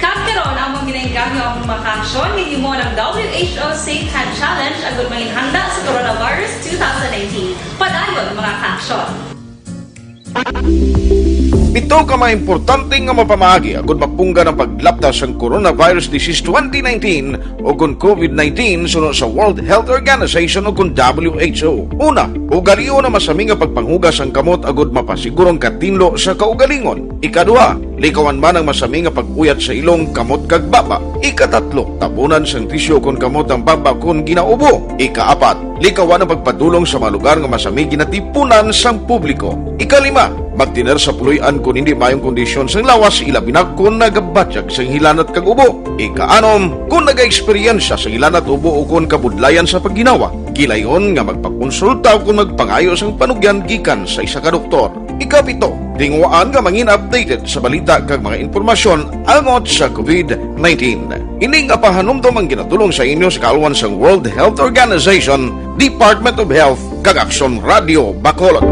Kag karon, among ginainggangyo ang mga ka-aksyon nga himuon ang W H O Safe Hand Challenge agud manginhanda sa Coronavirus two thousand nineteen. Padayon, mga ka-aksyon. Pito ka mga importante nga mapamaagi agud mapunggan ang paglapta sang coronavirus disease twenty nineteen o kon COVID nineteen suno sa World Health Organization o kon W H O. Una, ugalion ang masami nga pagpanghugas sang kamot agud mapasiguro ang katinlo sa kaugalingon. Ikaduha, likawan man ang masami nga pag-uyat sa ilong, kamot kag baba. Ikatatlo, tabunan sang tisyu kon kamot ang baba kon ginaubo. Ikaapat, likawan ang pagpadulong sa mga lugar nga masami ginatipunan sang publiko. Ikalima, magtener sa puloy-an kon hindi maayong kondisyon sang lawas, ilabi na kon nagabatyag sang hilanat kag ubo. Ikaanom, kon nagaeksperyensya sang hilanat, ubo, o kon kabudlayan sa pagginawa, gilayon nga magpakonsulta o kon magpangayo sang panugyan gikan sa isa ka doktor. Ikapito, tinguhaan nga mangin updated sa balita kag mga impormasyon angot sa COVID nineteen. Ini nga pahanumdom ang ginatulong sa inyo sa kaalwan sang World Health Organization, Department of Health, kag Aksyon Radio Bacolod.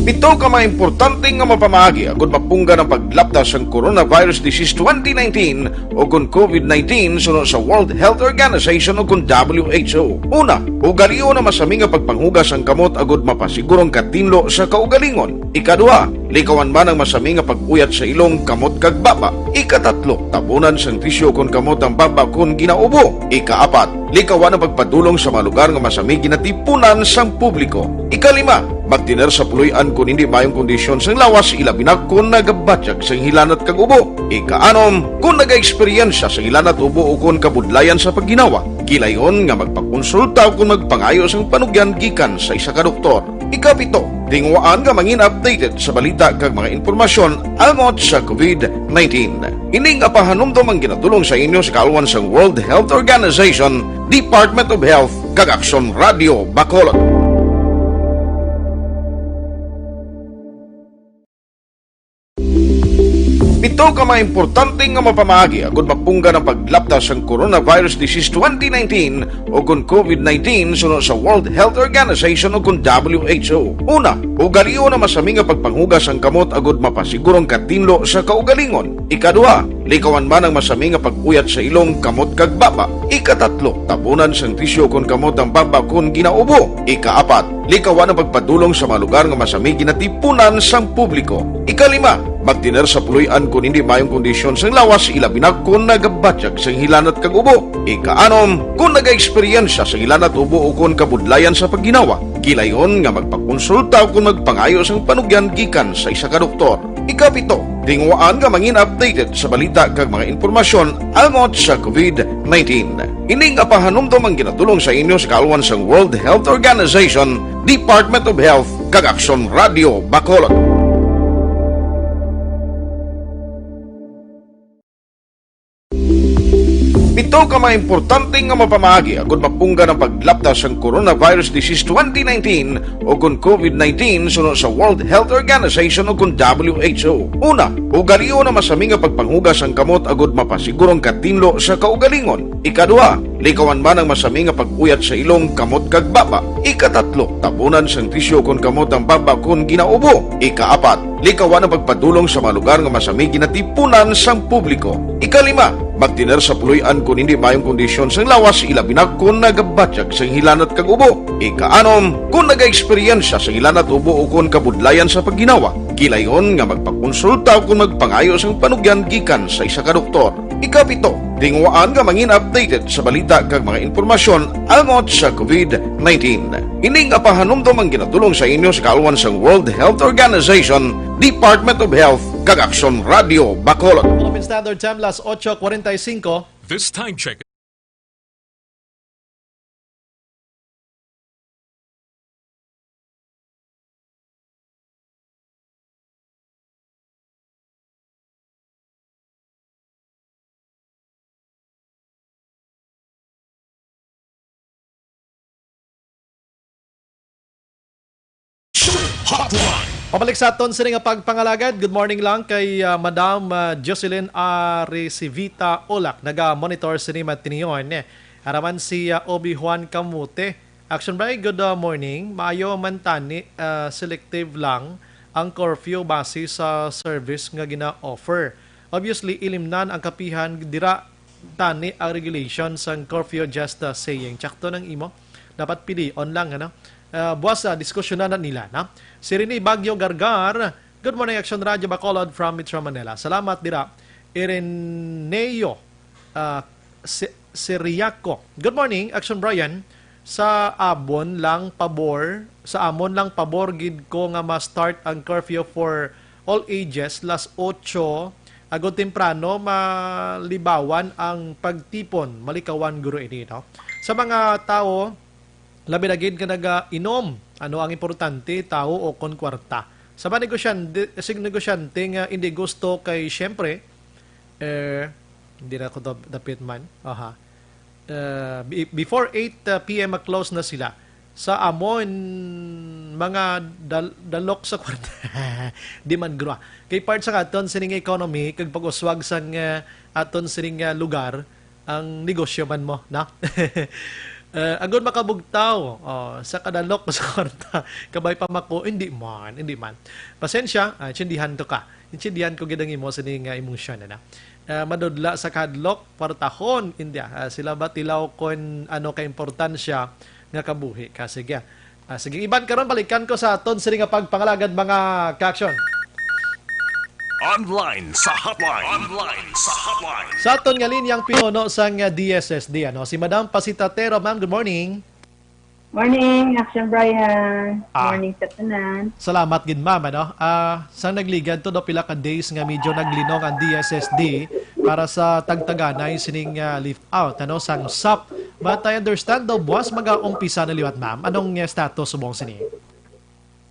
Pito ka mga importante nga mapamaagi agud mapunggan ang paglapta sang coronavirus disease twenty nineteen o kon COVID nineteen suno sa World Health Organization o kon W H O. Una, ugalion ang masami nga pagpanghugas sang kamot agud mapasiguro ang katinlo sa kaugalingon. Ikaduha, likawan man ang masami nga pag-uyat sa ilong, kamot kag baba. Ikatatlo, tabunan sang tisyu kon kamot ang baba kon ginaubo. Ikaapat, likawan ang pagpadulong sa mga lugar nga masami ginatipunan sang publiko. Ikalima, magtener sa puloy-an kon hindi maayong kondisyon sang lawas, ilabi na kon nagabatyag sang hilanat kag ubo. Ikaanom, kon nagaeksperyensya sang hilanat, ubo, o kon kabudlayan sa pagginawa, gilayon nga magpakonsulta o kon magpangayo sang panugyan gikan sa isa ka doktor. Ikapito, tinguhaan nga mangin updated sa balita kag mga impormasyon angot sa COVID nineteen. Ini nga pahanumdom ang ginatulong sa inyo sa kaalwan sang World Health Organization, Department of Health, kag Aksyon Radio Bacolod. Pito ka mga importante nga mapamaagi agud mapunggan ang paglapta sang coronavirus disease twenty nineteen o kon COVID nineteen suno sa World Health Organization o kon W H O. Una, ugalion ang masami nga pagpanghugas sang kamot agud mapasiguro ang katinlo sa kaugalingon. Ikaduha, likawan man ang masami nga pag-uyat sa ilong, kamot kag baba. Ikatatlo, tabunan sang tisyu kon kamot ang baba kon ginaubo. Ikaapat, likawan ang pagpadulong sa mga lugar nga masami ginatipunan sang publiko. Ikalima, Magtener sa puloy-an kon hindi maayong kondisyon sang lawas, ilabi na kon nagabatyag sang hilanat kag ubo. Ikaanom, kon nagaeksperyensya sang hilanat, ubo, o kon kabudlayan sa pagginawa, gilayon nga magpakonsulta o kon magpangayo sang panugyan gikan sa isa ka doktor. Ikapito, tinguhaan nga mangin updated sa balita kag mga impormasyon angot sa covid nineteen. Ini nga pahanumdom ang ginatulong sa inyo sa kaalwan sang World Health Organization, Department of Health, kag Aksyon Radio Bacolod. Pito ka mga importante nga mapamaagi agud mapunggan ang paglapta sang coronavirus disease twenty nineteen o kon covid nineteen suno sa World Health Organization o kon W H O. Una, ugalion ang masami nga pagpanghugas sang kamot agud mapasiguro ang katinlo sa kaugalingon. Ikaduha, likawan man ang masami nga pag-uyat sa ilong, kamot kag baba. Ikatatlo, tabunan sang tisyo kon kamot ang baba kon ginaubo. Ikaapat, likawan ang pagpadulong sa mga lugar nga masami ginatipunan sang publiko. Ikalima, magtener sa puloy-an kon hindi maayong kondisyon sang lawas, ilabi na kon nagabatyag sang hilanat kag ubo. Ikaanom, kon nagaeksperyensya sang hilanat, ubo, o kon kabudlayan sa pagginawa, gilayon nga magpakonsulta o kon magpangayo sang panugyan gikan sa isa ka doktor. Ikapito, tinguhaan nga mangin updated sa balita kag mga impormasyon angot sa covid nineteen. Ini nga pahanumdom ang ginatulong sa inyo sa kaalwan sang World Health Organization, Department of Health, kag Aksyon Radio Bacolod. Philippine Standard Time, las ocho cuarenta y cinco. This time check. Hotline. Pabalik sa aton sini nga pagpangalagad. Good morning lang kay, ah, Madam, ah, Jocelyn Arisivita Olak. Naga-monitor sini matinion. Araman si, ah, Obi Juan Camute. Action Bray, good, uh, morning. Maayo man tani, uh, selective lang ang curfew base sa service nga gina-offer. Obviously, ilimnan ang kapihan dira tani ang regulation sang curfew, just, uh, saying. Tsakto nang imo. Dapat pilion lang, ano? Uh, buwas, uh, diskusyonan na nila, na? Si Rene Baguio Gargar, good morning, Action Radio Bacolod from Metro Manila. Salamat dira. Ireneo, uh, Si-, Siriaco. Good morning, Action Brian. Sa amon lang pabor, sa amon lang pabor gid ko nga ma-start ang curfew for all ages, las ocho, agod temprano malibawan ang pagtipon, malikawan guro ini, no? Sa mga tawo, labi na gid nga nagainom, ano ang importante, tawo o kon kwarta? Sa mga negosyante, sig negosyante nga hindi gusto kay, siyempre, eh, hindi na ako dap-, dapit man. Aha. Eh, be-, before eight, uh, P M ma-close na sila. Sa amon, mga dal-, dalok sa kwarta. Di man grua. Kay part sa aton sining economy, kag pag-uswag sang, uh, aton sining, uh, lugar, ang negosyo man mo, no? Eh, agod makabugtaw, oh, sa kadalok sa kwarta, kabay pa mako, hindi man, hindi man. Pasensya, ah, intindihan to ka. Intindihan ko gid ang imo sini nga emosyon, ano? Ah, madudla sa kahadlok, kwartahon, India. Ah, sila ba tilaw kon ano ka importansya nga kabuhi ka? Sige. Ah, sige, Iban, karon balikan ko sa aton sini nga pagpangalagad, mga ka-action. Online sa hotline. Online sa hotline. Sa aton nga linyang pinuno sang, ah, D S S D, ano, si Madam Pasita Tero. Ma'am, good morning. Morning, Action Brian. Ah. Morning sa tanan. Salamat gid, ma'am, ano. Ah, sa nagligad to, do, pila ka days nga medyo naglinong ang D S S D para sa tagtaganay sining, ah, lift out, ano, sang sap. But I understand daw, buwas mag-aumpisa na liwat, ma'am. Anong, eh, status subong sini?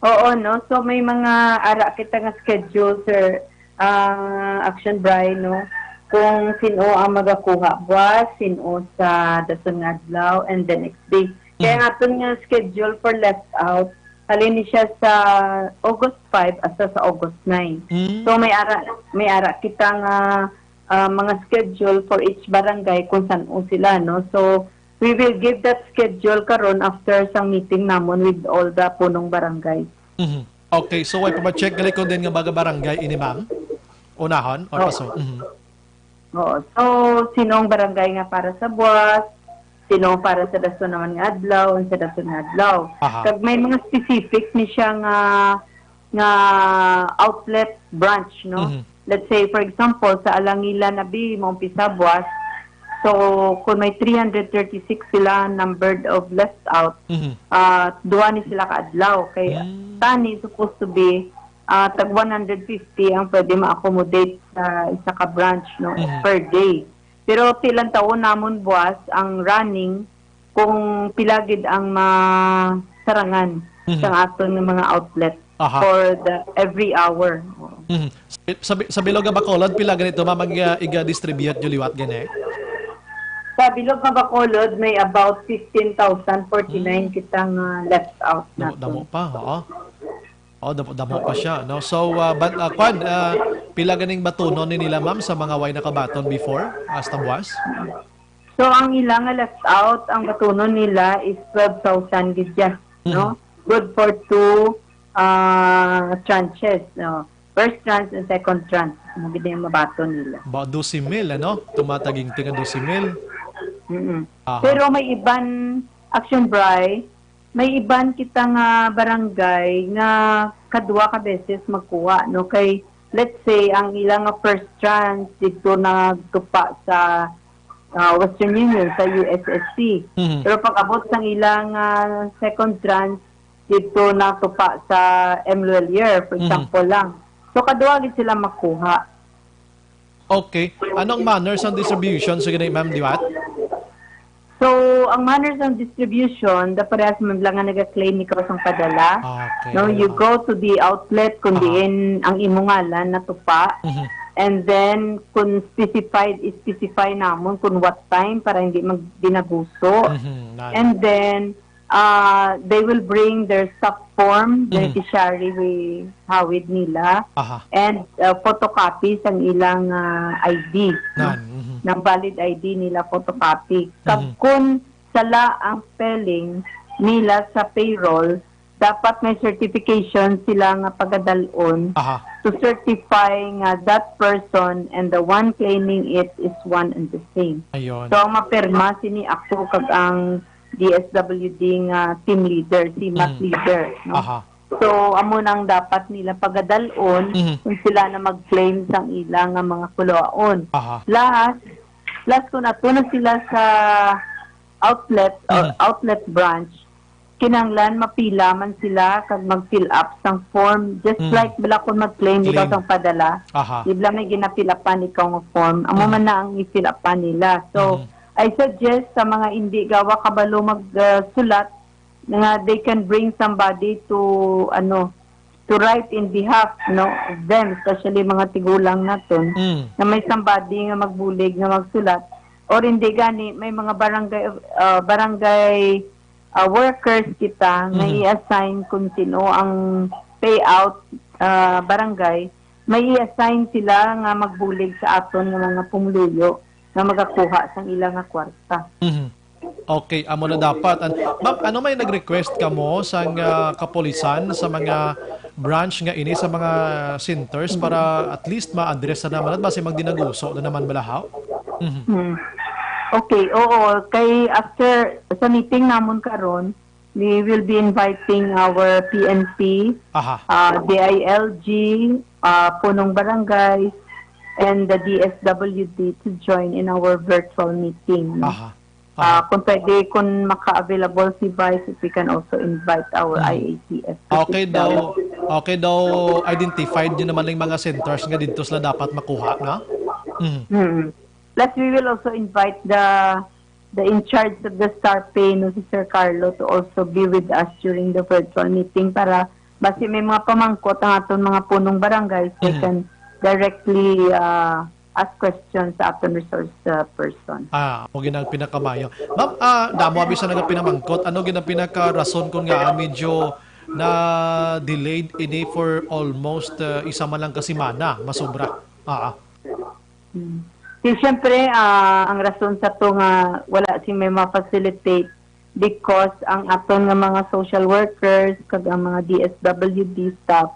Oo, no? So, may mga ara kita nga schedule, sir, ah, Action Brian, no? Kung sino ang magakuha buwas, sino sa dason nga adlaw, and the next day. Kaya Mm. nga aton nga schedule for left out, halin ni siya sa August five hasta sa August nine. Mm. So, may ara, may ara kita nga ah, mga schedule for each barangay kung san-o sila, no? So, we will give that schedule karon after sang meeting namon with all the punong barangay. Mhm. Okay, so way pa ma-check gali kung din nga mga barangay ini, ma'am? Unahon or Oo. paso? Mhm. Oo. So, sino ang barangay nga para sa buwas? Sino ang para sa dason naman nga adlaw? Ang sa dason nga adlaw? Aha. Kag may mga specific ni siya nga nga outlet branch, no? Mhm. Let's say, for example, sa Alangilan na bi, maumpisa buwas. So, kung may three hundred thirty-six sila numbered of left out, Mhm. ah, duha ni sila ka adlaw. Kay Mm. tani, supposed to be, ah, tag one hundred fifty ang pwede ma-accommodate sa isa ka branch, no, Mhm. per day. Pero tilang taon namon buwas ang running kung pila gid ang masarangan Mhm. sa aton nga mga outlet Aha. for the every hour. Oo. Mhm. Sa, sa, sa bilog nga Bacolod, pila ganito, ma'am, ang, ah, iga-distribute nyo liwat gani? Sa bilog nga Bacolod, may about fifteen thousand forty-nine Hmm. kita nga left out Damo, naton. damo pa, oo. Oh, damo, damo pa siya, no? So, ah, but, ah, kwan, ah, pila ganing batunon ni nila, ma'am, sa mga way nakabaton before, hasta buwas? So, ang ila nga left out, ang batunon nila is twelve thousand gid siya, no? Mhm. Good for two, ah, tranches, no? First tranche and second tranche, amo gid yung mabaton nila. Ba, dosi mil, ano? Tumataginting ang dosi mil. Mm-mm. Aha. Pero may iban, Action Bri, may iban kita nga barangay nga kadwa ka beses magkuha, no? Kay, let's say, ang ila nga first tranche dito nagtupa sa, ah, Western Union, sa U S S C. Mhm. Pero pag-abot sang ila nga second tranche, dito natupa sa M Luelier, for Mhm. example lang. So, kadwa gid sila makuha. Okay. Anong manner sang distribution sa gani, ma'am, liwat? So, ang manner sang distribution, da parehas man lang nga naga-claim ikaw sang padala. Okay, No, you ano? go to the outlet kung Aha. diin ang imo ngalan natupa. Mhm. And then, kung specified, specify namon kung what time para hindi magdinaguso. Mhm, nana. And then, uh, they will bring their stop form, Mhm. beneficiary we hawid nila, Aha. and, uh, photocopy sang ilang, uh, I D, no? Nan, mhm. Ng valid I D nila, photocopy. Kag Mhm. kun sala ang spelling nila sa payroll, dapat may certification sila nga pagadalon Aha. to certify nga that person and the one claiming it is one and the same. Ayun. So, ang mapirma sini ako kag ang D S W D nga team leader, si mat Mm. leader, no? Aha. So, amo nang dapat nila pagadalon Mhm. kung sila na mag-claim sang ila nga mga kulaon. Aha. Plus, plus kung ato na sila sa outlet or Mhm. outlet branch, kinahanglan mapila man sila kag mag-fill up sang form, just Mm. like bala kung mag-claim ikaw Claim. sang padala, Aha. di bala may gina-fill upan ikaw nga form. Amo Mhm. man na ang i-fill upan nila. So, Mhm. I suggest sa mga hindi gawa kabalo mag, uh, sulat nga they can bring somebody to, ano, to write in behalf, no, of them, especially mga tigulang naton, Mm. na may somebody nga magbulig nga magsulat, or hindi gani, may mga barangay, uh, barangay, uh, workers kita nga Mhm. i-assign kung sino ang payout, uh, barangay, may i-assign sila nga magbulig sa aton nga mga pumuluyo nga magakuha sang ila nga kwarta. Mhm. Okay, amo na dapat. An-, ma'am, ano may nag-request kamo sang, ah, kapulisan sa mga branch nga ini sa mga centers para at least ma-address na naman at basi magdinaguso na naman balahaw? Mhm. Hmm. Okay, oo. Kay after sa meeting namon karon, we will be inviting our P N P, Aha. ah, D I L G, ah, punong barangay, and the D S W D to join in our virtual meeting, no? Aha. Ah, Aha. kung pwede, kung maka-available si Vice, if we can also invite our Mm. I A T F to Okay sit daw, down. Okay daw, identified nyo naman yung mga centers nga dito sila dapat makuha, no? Mm. Mm. Plus, we will also invite the the in charge of the STARPAY, no, si Sir Carlo, to also be with us during the virtual meeting para basi may mga pamangkot ang aton mga punong barangay, so they Mhm. can directly, ah, ask questions sa aton resource, ah, person. Ah, amo gid ang pinakamayo. Ma'am, ah, damo abi sa nagapinamangkot. Ano gid ang pinakarason kung nga medyo na-delayed ini for almost, ah, isa man lang ka semana, masobra? Ah, ah. Hmm. Di, siyempre, ah, ang rason sa to nga wala sing may ma-facilitate because ang aton nga mga social workers kag ang mga D S W D staff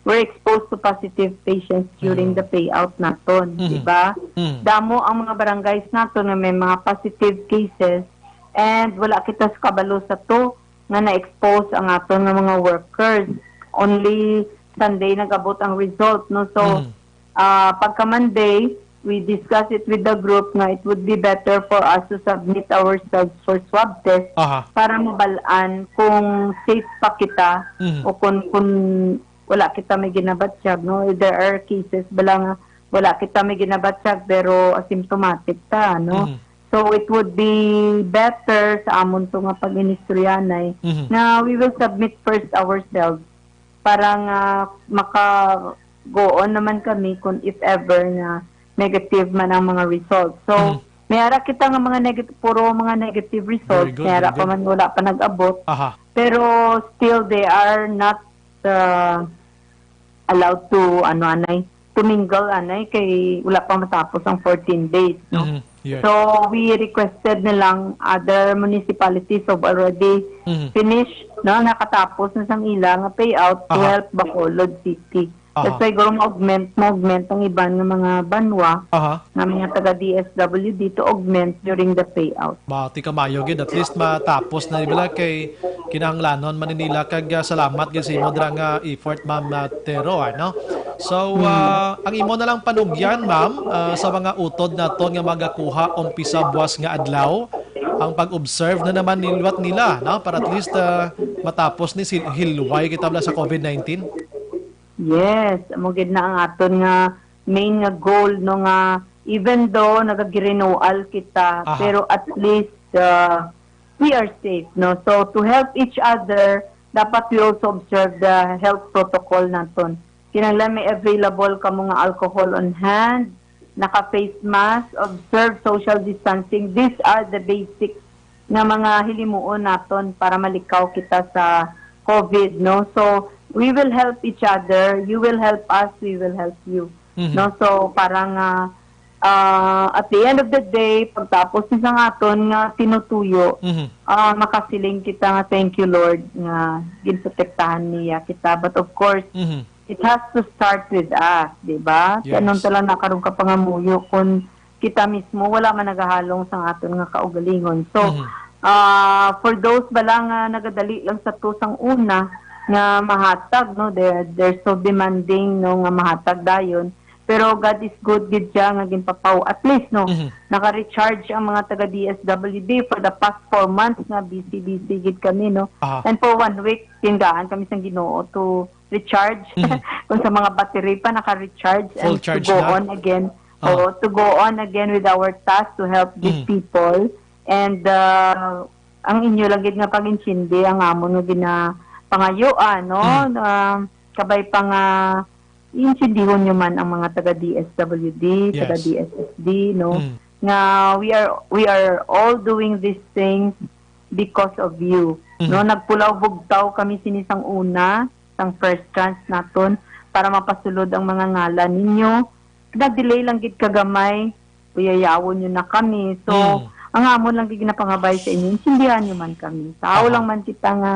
were exposed to positive patients during Mm. the payout naton, Mhm. di ba? Mm. Damo ang mga barangays naton nga may mga positive cases and wala kita sa kabalo sa to nga na-expose ang aton nga mga workers. Only Sunday nag-abot ang result, no? So, Mm. ah, pagka Monday, we discuss it with the group nga it would be better for us to submit ourselves for swab test Aha. para mabal-an kung safe pa kita Mhm. o kung, kung wala kita may ginabatyag, no? There are cases bala nga wala kita may ginabatyag pero asymptomatic ta, no? Mhm. So, it would be better sa amon to nga pag-inistoryanay Mhm. na we will submit first ourselves para nga maka-go on naman kami kung if ever nga negative man ang mga results. So, Mhm. may ara kita nga mga negative, puro mga negative results, Very good, may ara very pa good. man wala pa nag-abot. Aha. Pero still, they are not, uh, allowed to, ano, anay, to mingle, anay, kay wala pa matapos ang fourteen days, no? Mhm. Yes. So, we requested nilang other municipalities have already Mhm. finished, no? Nakatapos na sang ila nga payout to Aha. help Bacolod City. Aha. That's why, guro, ma-augment, ma-augment ang iban nga mga banwa Aha. nga mga taga D S W D to augment during the payout. Bati ka, mayo gid. At least matapos na nila kay kinahanglanon man nila. Kag, ah, salamat gid sa imo dira nga effort, Ma'am, ah, Tero, ano? So, Hmm. ah, ang imo na lang panugyan, Ma'am, ah, sa mga utod naton nga magakuha umpisa buwas nga adlaw, ang pag-observe na naman nilwat nila, no? Para at least, ah, matapos ni sil-, hilway kita bala sa covid nineteen. Yes, amo gid na ang aton nga main nga goal, no, nga even though nagagirinual kita, Aha. pero at least, uh, we are safe, no? So, to help each other, dapat we also observe the health protocol naton. Kinahanglan may available kamo nga alcohol on hand, naka-face mask, observe social distancing. These are the basics nga mga hilimuon naton para malikaw kita sa covid, no? So, we will help each other. You will help us, we will help you. Mhm. No? So, parang, ah, ah, at the end of the day, pagtapos ni sang aton nga tinutuyo, Mhm. ah, makasiling kita nga, "Thank you, Lord, nga ginprotektahan niya kita." But of course, Mhm. it has to start with us, di ba? Yes. Anong tala na karong kapangamuyo kung kita mismo wala man nagahalong sang aton nga kaugalingon? So, Mhm. ah, for those bala nga nagadali lang sa to sang una nga mahatag, no, they're, they're so demanding, no, nga mahatag dayon. Pero God is good gid siya nga ginpapaw. At least, no, Mhm. naka-recharge ang mga taga D S W D for the past four months nga busy, busy gid kami, no. Aha. And for one week, gingaan kami sang Ginoo to recharge. Mhm. Kung sa mga battery pa, naka-recharge Full and to charge go na. on again. Ah. Oo, to go on again with our task to help these Mm. people. And, uh, ang inyo lang gid nga pag-intindi, ang amon nga ginapangayuan, no? Mm. Um, kabay pa nga, intindihon nyo man ang mga taga D S W D, taga Yes. D S S D, no? Mm. Nga we are, we are all doing these things because of you, Mm. no? Nagpulaw bugtaw kami sini sang una, sang first chance naton para mapasulod ang mga ngalan ninyo. Nag-delay lang gid kagamay, uyayawon nyo na kami. So, Mm. ang amon lang gid ginapangabay sa inyo, intindihan nyo man kami. Tao Aha. lang man kita nga,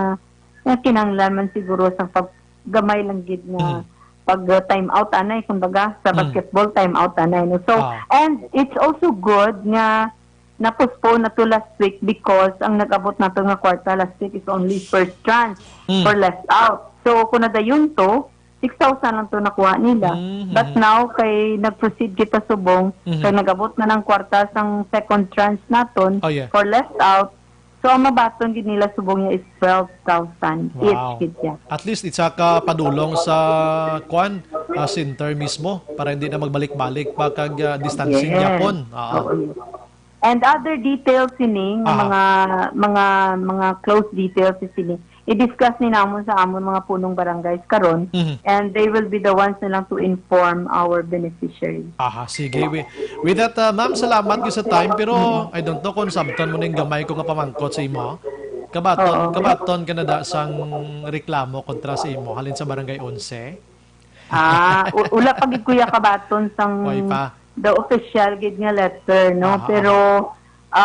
nga kinahanglan man siguro sa pag-, gamay lang gid nga Mm. pag, uh, time out anay, kumbaga, sa Mm. basketball, time out anay, no? So, Ah. and it's also good nga na-postpone na to last week because ang nag-abot nato nga kwarta last week is only first tranche Mm. for left out. So, kung nadayon to, six thousand lang to nakuha nila. Mm, But mhm. now, kay nag-proceed kita subong, Mhm. kay nag-abot na ng kwarta sang second tranche naton Oh, yeah. for left out, so ang mabaton gid nila subong niya is twelve thousand each Wow. gid siya. At least, isa ka padulong sa, kwan, ah, center mismo para hindi na magbalik-balik pa kag, ah, distancing Yes. gyapon. Ah. Oo, yes. And other details sini nga Aha. mga, mga, mga close details sini, i-discuss ni namon sa amon mga punong barangays karon, Mhm. and they will be the ones na lang to inform our beneficiaries. Aha, sige. With, with that, ah, ma'am, salamat gyud sa time, pero I don't know kung sabton mo ning gamay ko nga pamangkot sa imo. Kabaton, Oo. kabaton ka na da sang reklamo kontra sa imo halin sa Barangay Onse? Ah, u-, wala pa gid, kuya, kabaton sang Way pa. the official gid nga letter, no? Aha, Pero, aha.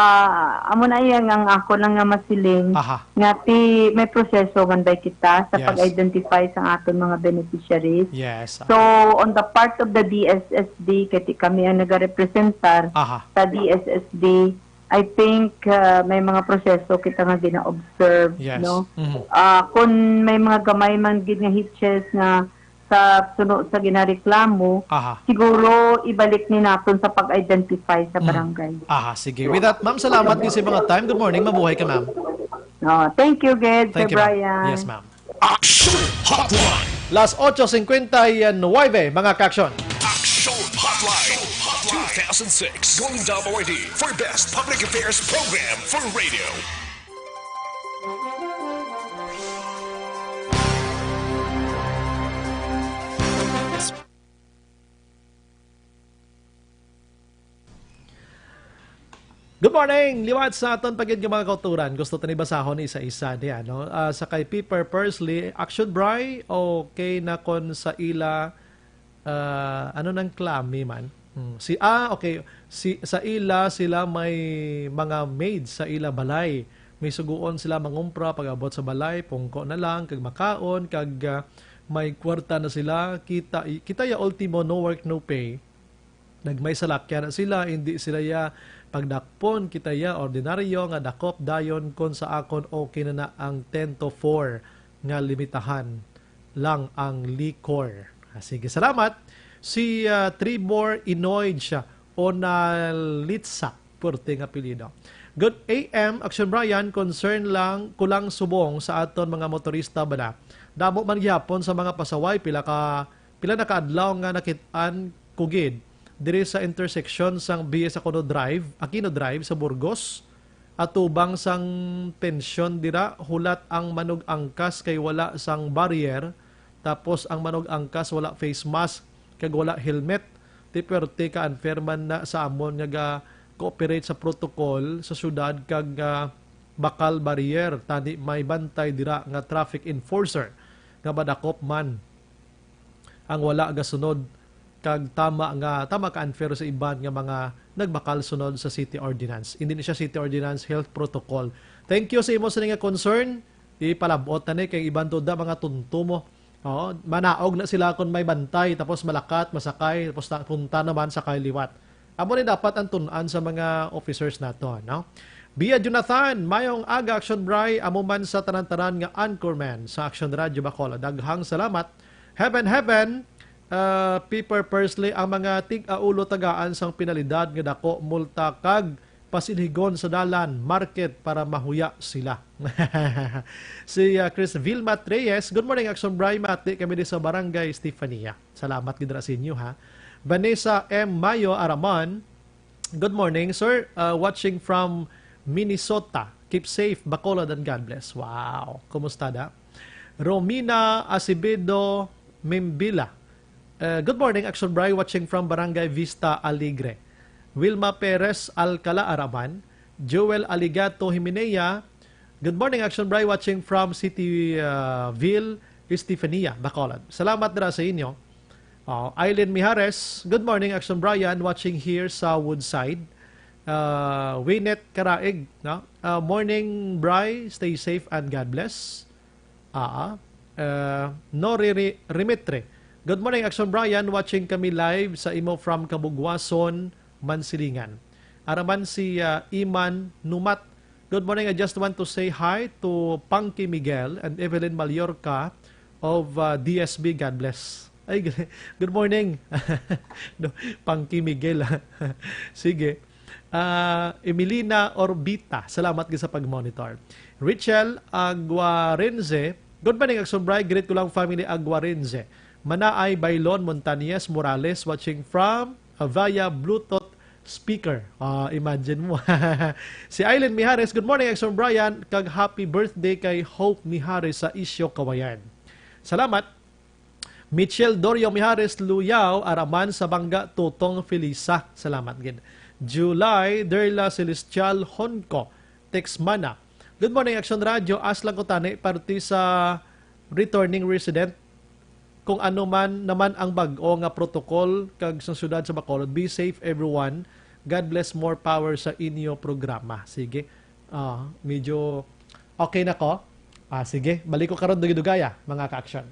ah, amo na iya nga ang ako lang nga masiling Aha. nga ti may proseso man bay kita sa Yes. pag-identify sa aton mga beneficiaries. Yes, So, aha. on the part of the D S S D, kay ti kami ang nagarepresentar Aha. sa D S S D, I think, ah, may mga proseso kita nga gina-observe, Yes. no? Mhm. Ah, kung may mga gamay man gid nga hitches nga sa suno sa ginareklamo, Aha. siguro ibalik ni naton sa pag-identify sa Mm. barangay. Aha, sige. With that, ma'am, salamat gyud sa mga time. Good morning. Mabuhay ka, ma'am. Oh, thank you, gid, Sir Thank you, ma'am. Brian. Yes, ma'am. Action Hotline. Las ocho cincuenta y nueve, mga ka-action. Action Hotline. Two thousand six Golden Dome Awardee for Best Public Affairs Program for Radio. Good morning! Liwat sa aton pa gid nga mga kauturan, gusto tani basahon isa-isa niya, no? Ah, sa kay Piper Persley, Action Bri, okay na kon sa ila, ah, ano nang klami man? Hmm. Si, ah, okay. Si, sa ila, sila may mga maid sa ila balay. May suguon sila mangumpra pag-abot sa balay, pungko na lang, kag makaon, kag, ah, may kwarta na sila. Kita, kita ya ultimo, no work, no pay. Nagmay salakyan na sila, hindi sila ya pagdakpon, kita ya ordinaryo nga dakop dayon kon sa akon okay na na ang ten to four nga limitahan lang ang liquor. Ah, sige, salamat. Si, ah, Tribor Inoy siya, Onalitsa, pwerte nga apelyido. Good A M, Action Brian, concern lang, kulang subong sa aton mga motorista ba na? Damo man gihapon sa mga pasaway, pila ka Pila na ka adlaw nga nakit-an ko gid diri sa intersection sang B S Aquino Drive, Aquino Drive sa Burgos, atubang sang tensyon dira, hulat ang manug-angkas kay wala sang barrier, tapos ang manug-angkas wala face mask kag wala helmet. Ti pwerte ka unfair man na sa amon nga ga-cooperate sa protocol sa syudad kag, ah, bakal barrier, tani may bantay dira nga traffic enforcer nga madakop man ang wala gasunod kag tama nga, tama ka unfair sa iban nga mga nagbakal sunod sa city ordinance. Hindi ni siya city ordinance, health protocol. Thank you sa imo sa nga concern. Ipalabot na ni kay iban to da mga tunto mo. Oo, manaog na sila kung may bantay, tapos malakat, masakay, tapos na, punta naman sakay liwat. Amo ni dapat ang tun-an sa mga officers nato, no? Bia Jonathan, mayong aga, Action Bri, amo man sa tanan-tanan nga anchorman sa Action Radio Bacolod. Daghang salamat. Heaven, heaven, ah, Piper Persley, ang mga tig-aulo tagaan sang penalidad nga dako, multa kag pasilhigon sa dalan, market para mahuya sila. Si, ah, Chris Vilma Reyes, "Good morning, Action Bri, mati kami di sa Barangay Estefania." Salamat gid ra sa inyo, ha. Vanessa M Mayo Araman, "Good morning, sir. Uh, watching from Minnesota. Keep safe, Bacolod, and God bless." Wow. Kumusta da? Romina Acevedo Mimbila, uh, "Good morning, Action Bri. Watching from Barangay Vista Alegre." Wilma Perez Alcala Araman, Joel Aligato Himenea, "Good morning, Action Bri, watching from City, uh, Ville, Estefania, Bacolod." Salamat dira sa inyo. Oh, Aileen Mijares, "Good morning, Action Brian, watching here sa Woodside." Uh, Winnet Karaig, no? Uh, "Morning, Bri, stay safe and God bless." Ah, uh, Nori Ri-, Rimitre, "Good morning, Action Brian, watching kami live sa imo from Kabugwason, Mansilingan." Araman si, uh, Iman Numat, "Good morning. I just want to say hi to Pangki Miguel and Evelyn Mallorca of, uh, D S B. God bless." Ay, good morning. No, Pangki Miguel, ah. Sige. Ah, Emilina Orbita, salamat gid sa pag-monitor. Richel Aguarense, "Good morning, Action Bri. Greet ko lang family Aguarense. Manaay, Bailon, Montañez, Morales, watching from, uh, via Bluetooth speaker." Ah, imagine mo. Si Aileen Mijares, "Good morning, Action Brian, kag happy birthday kay Hope Mijares sa Isyo, Kawayan." Salamat. Michelle Dorio Mijares Luyao, araman sa Bangga, Tutong Felisa. Salamat gid. July, Derla Celestial Honco, Texmana. "Good morning, Action Radio. Ask lang ko tani, parte sa returning resident, kung ano man naman ang bag-o nga protocol kag sa siyudad sa Bacolod. Be safe, everyone. God bless, more power sa inyo programa." Sige. Ah, medyo okay na ko. Ah, sige, balik ko karon dugay-dugaya, mga ka-action.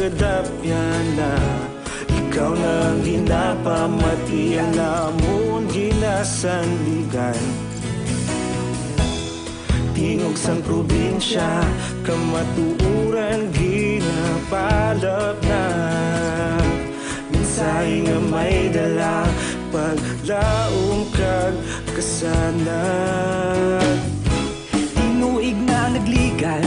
Dapyana, ikaw na ang ginapamati, ang amon ginasandigan. Tingog sang probinsya, kamatuoran ginapalapnap. Mensahe nga may dala, paglaom kag kasanag. Tinuig na nagligan,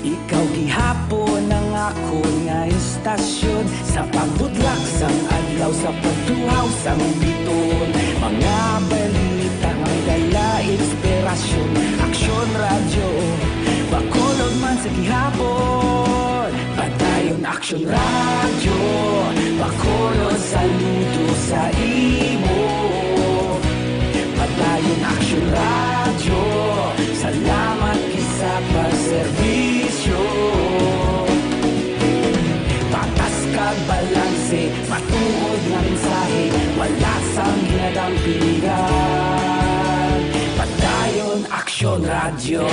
ikaw gihapon ang akon nga istasyon. Sa pagbudlak sang adlaw, sa pagtuhaw sang bituon, mga balita may dala inspirasyon. Aksyon Radyo, Bacolod man sa gihapon. Padayon Aksyon Radyo, Bacolod, saludo sa imo. Padayon Aksyon Radyo, salamat gid sa pagserbisyo. Patas kag balanse, matuod nga mensahe, wala sang ginadampigan. Padayon Aksyon Radyo.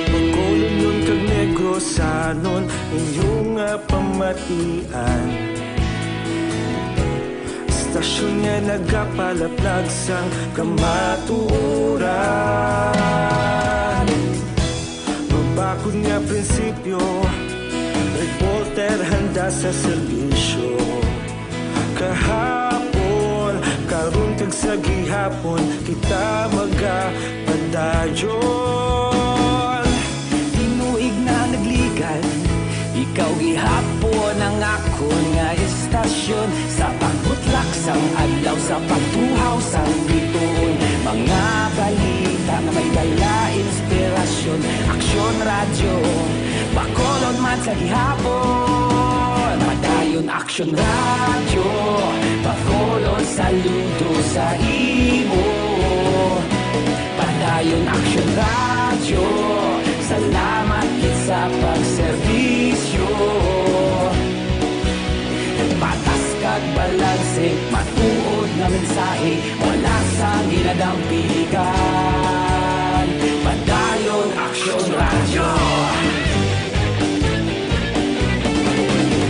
Bacolodnon kag Negrosanon, inyo nga pamatian. Istasyon nga nagapalaplag sang kamatuoran. Mabakod nga prinsipyo, reporter handa sa serbisyo. Kahapon, karon kag sa gihapon, kita magapadayon. Tinuig na nagligan, ikaw gihapon ang akon nga istasyon. Sa pagbutlak sang adlaw, sa pagtuhaw sang bituon, mga balita nga may dala inspirasyon. Aksyon Radyo, Bacolod man sa gihapon. Padayon Aksyon Radyo, Bacolod, saludo sa imo. Padayon Aksyon Radyo, salamat gid sa pagserbisyo. Patas kag balanse, matuod nga mensahe, wala sang ginadampigan. Padayon Aksyon Radyo.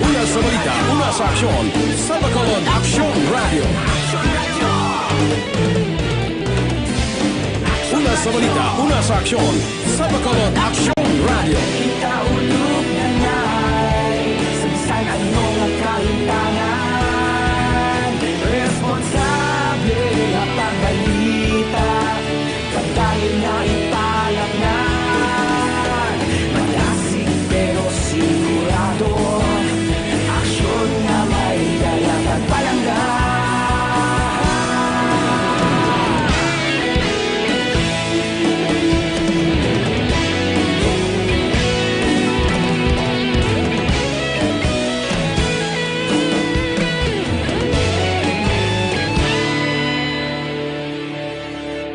Una sa balita, una sa aksyon, sa Bacolod Aksyon Radyo. Una sa balita, una sa aksyon, sa Bacolod Aksyon Radyo. Kita ulog na nay, sa bisan ano nga kahintangan, responsable nga pagbalita. Padayon na ipalapnan, malasig pero sigurado. Aksyon nga may dala kag palangga.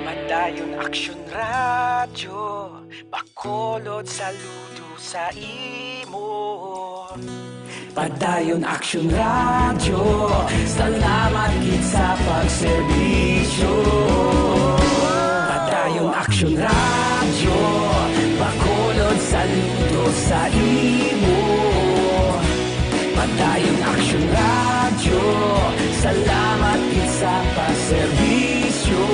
Padayon Aksyon Radyo, Bacolod, saludo sa imo. Padayon Aksyon Radyo, salamat gid sa pagserbisyo. Padayon Aksyon Radyo, Bacolod, saludo sa imo. Padayon Aksyon Radyo, salamat gid sa pagserbisyo.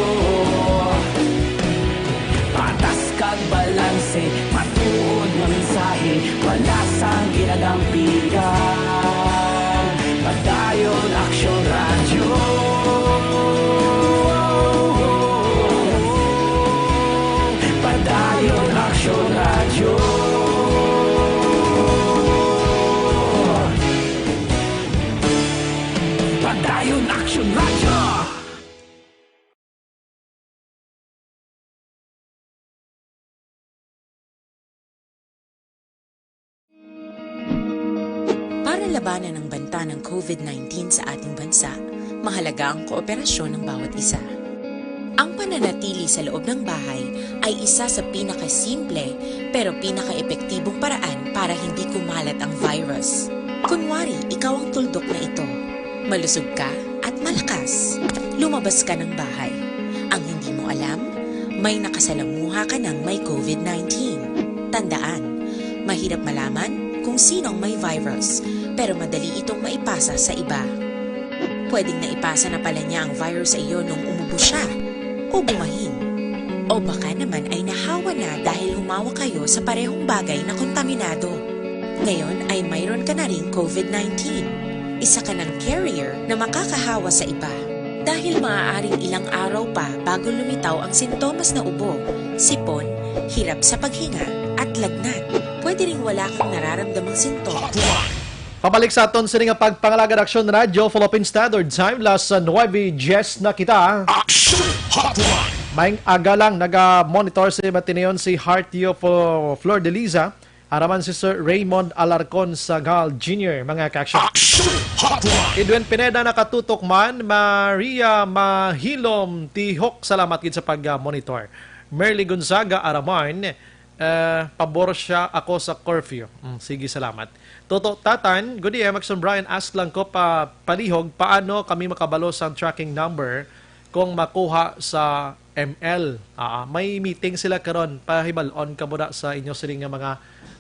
Patas kag balanse, matuod nga mensahe, wala sang ginadampigan. Padayon Aksyon Radyo. Padayon Aksyon Radyo. Padayon Aksyon Radyo. Para labanan ang banta ng COVID nineteen sa ating bansa, mahalaga ang kooperasyon ng bawat isa. Ang pananatili sa loob ng bahay ay isa sa pinakasimple pero pinakaepektibong paraan para hindi kumalat ang virus. Kunwari, ikaw ang tuldok na ito. Malusog ka at malakas. Lumabas ka ng bahay. Ang hindi mo alam, May nakasalamuha ka ng may covid nineteen. Tandaan, mahirap malaman kung sino ang may virus, pero madali itong maipasa sa iba. Pwedeng naipasa na pala niya ang virus sa iyo nung umubo siya, o bumahin. O baka naman ay nahawa na dahil humawak kayo sa parehong bagay na kontaminado. Ngayon ay mayroon ka na ring covid nineteen. Isa ka ng carrier na makakahawa sa iba. Dahil maaaring ilang araw pa bago lumitaw ang sintomas na ubo, sipon, hirap sa paghinga, at lagnat. Pwede ring wala kang nararamdamang sintomas. Pabalik sa aton sini nga pagpangalagad, Aksyon Radyo, Philippine Standard Time, las nuebe dies na kita. Action Hotline! Maayong aga lang, naga-monitor sa Batineon si Heart Yo for Flor de Liza. Araman si Sir Raymond Alarcon Sagal Junior, mga ka-action. Action Hotline! Edwin Pineda nakatutok man, Maria Mahilom Tihok, salamat gid sa pag-monitor. Merly Gonzaga, araman, eh, pabor siya ako sa curfew. Mm, sige, salamat. Toto Tatan, good day, Maxon Brian, ask lang ko pa palihog, paano kami makabalo sa tracking number kung makuha sa M L? Ah, may meeting sila karon, pahibal-on ka muna sa inyo sini nga mga,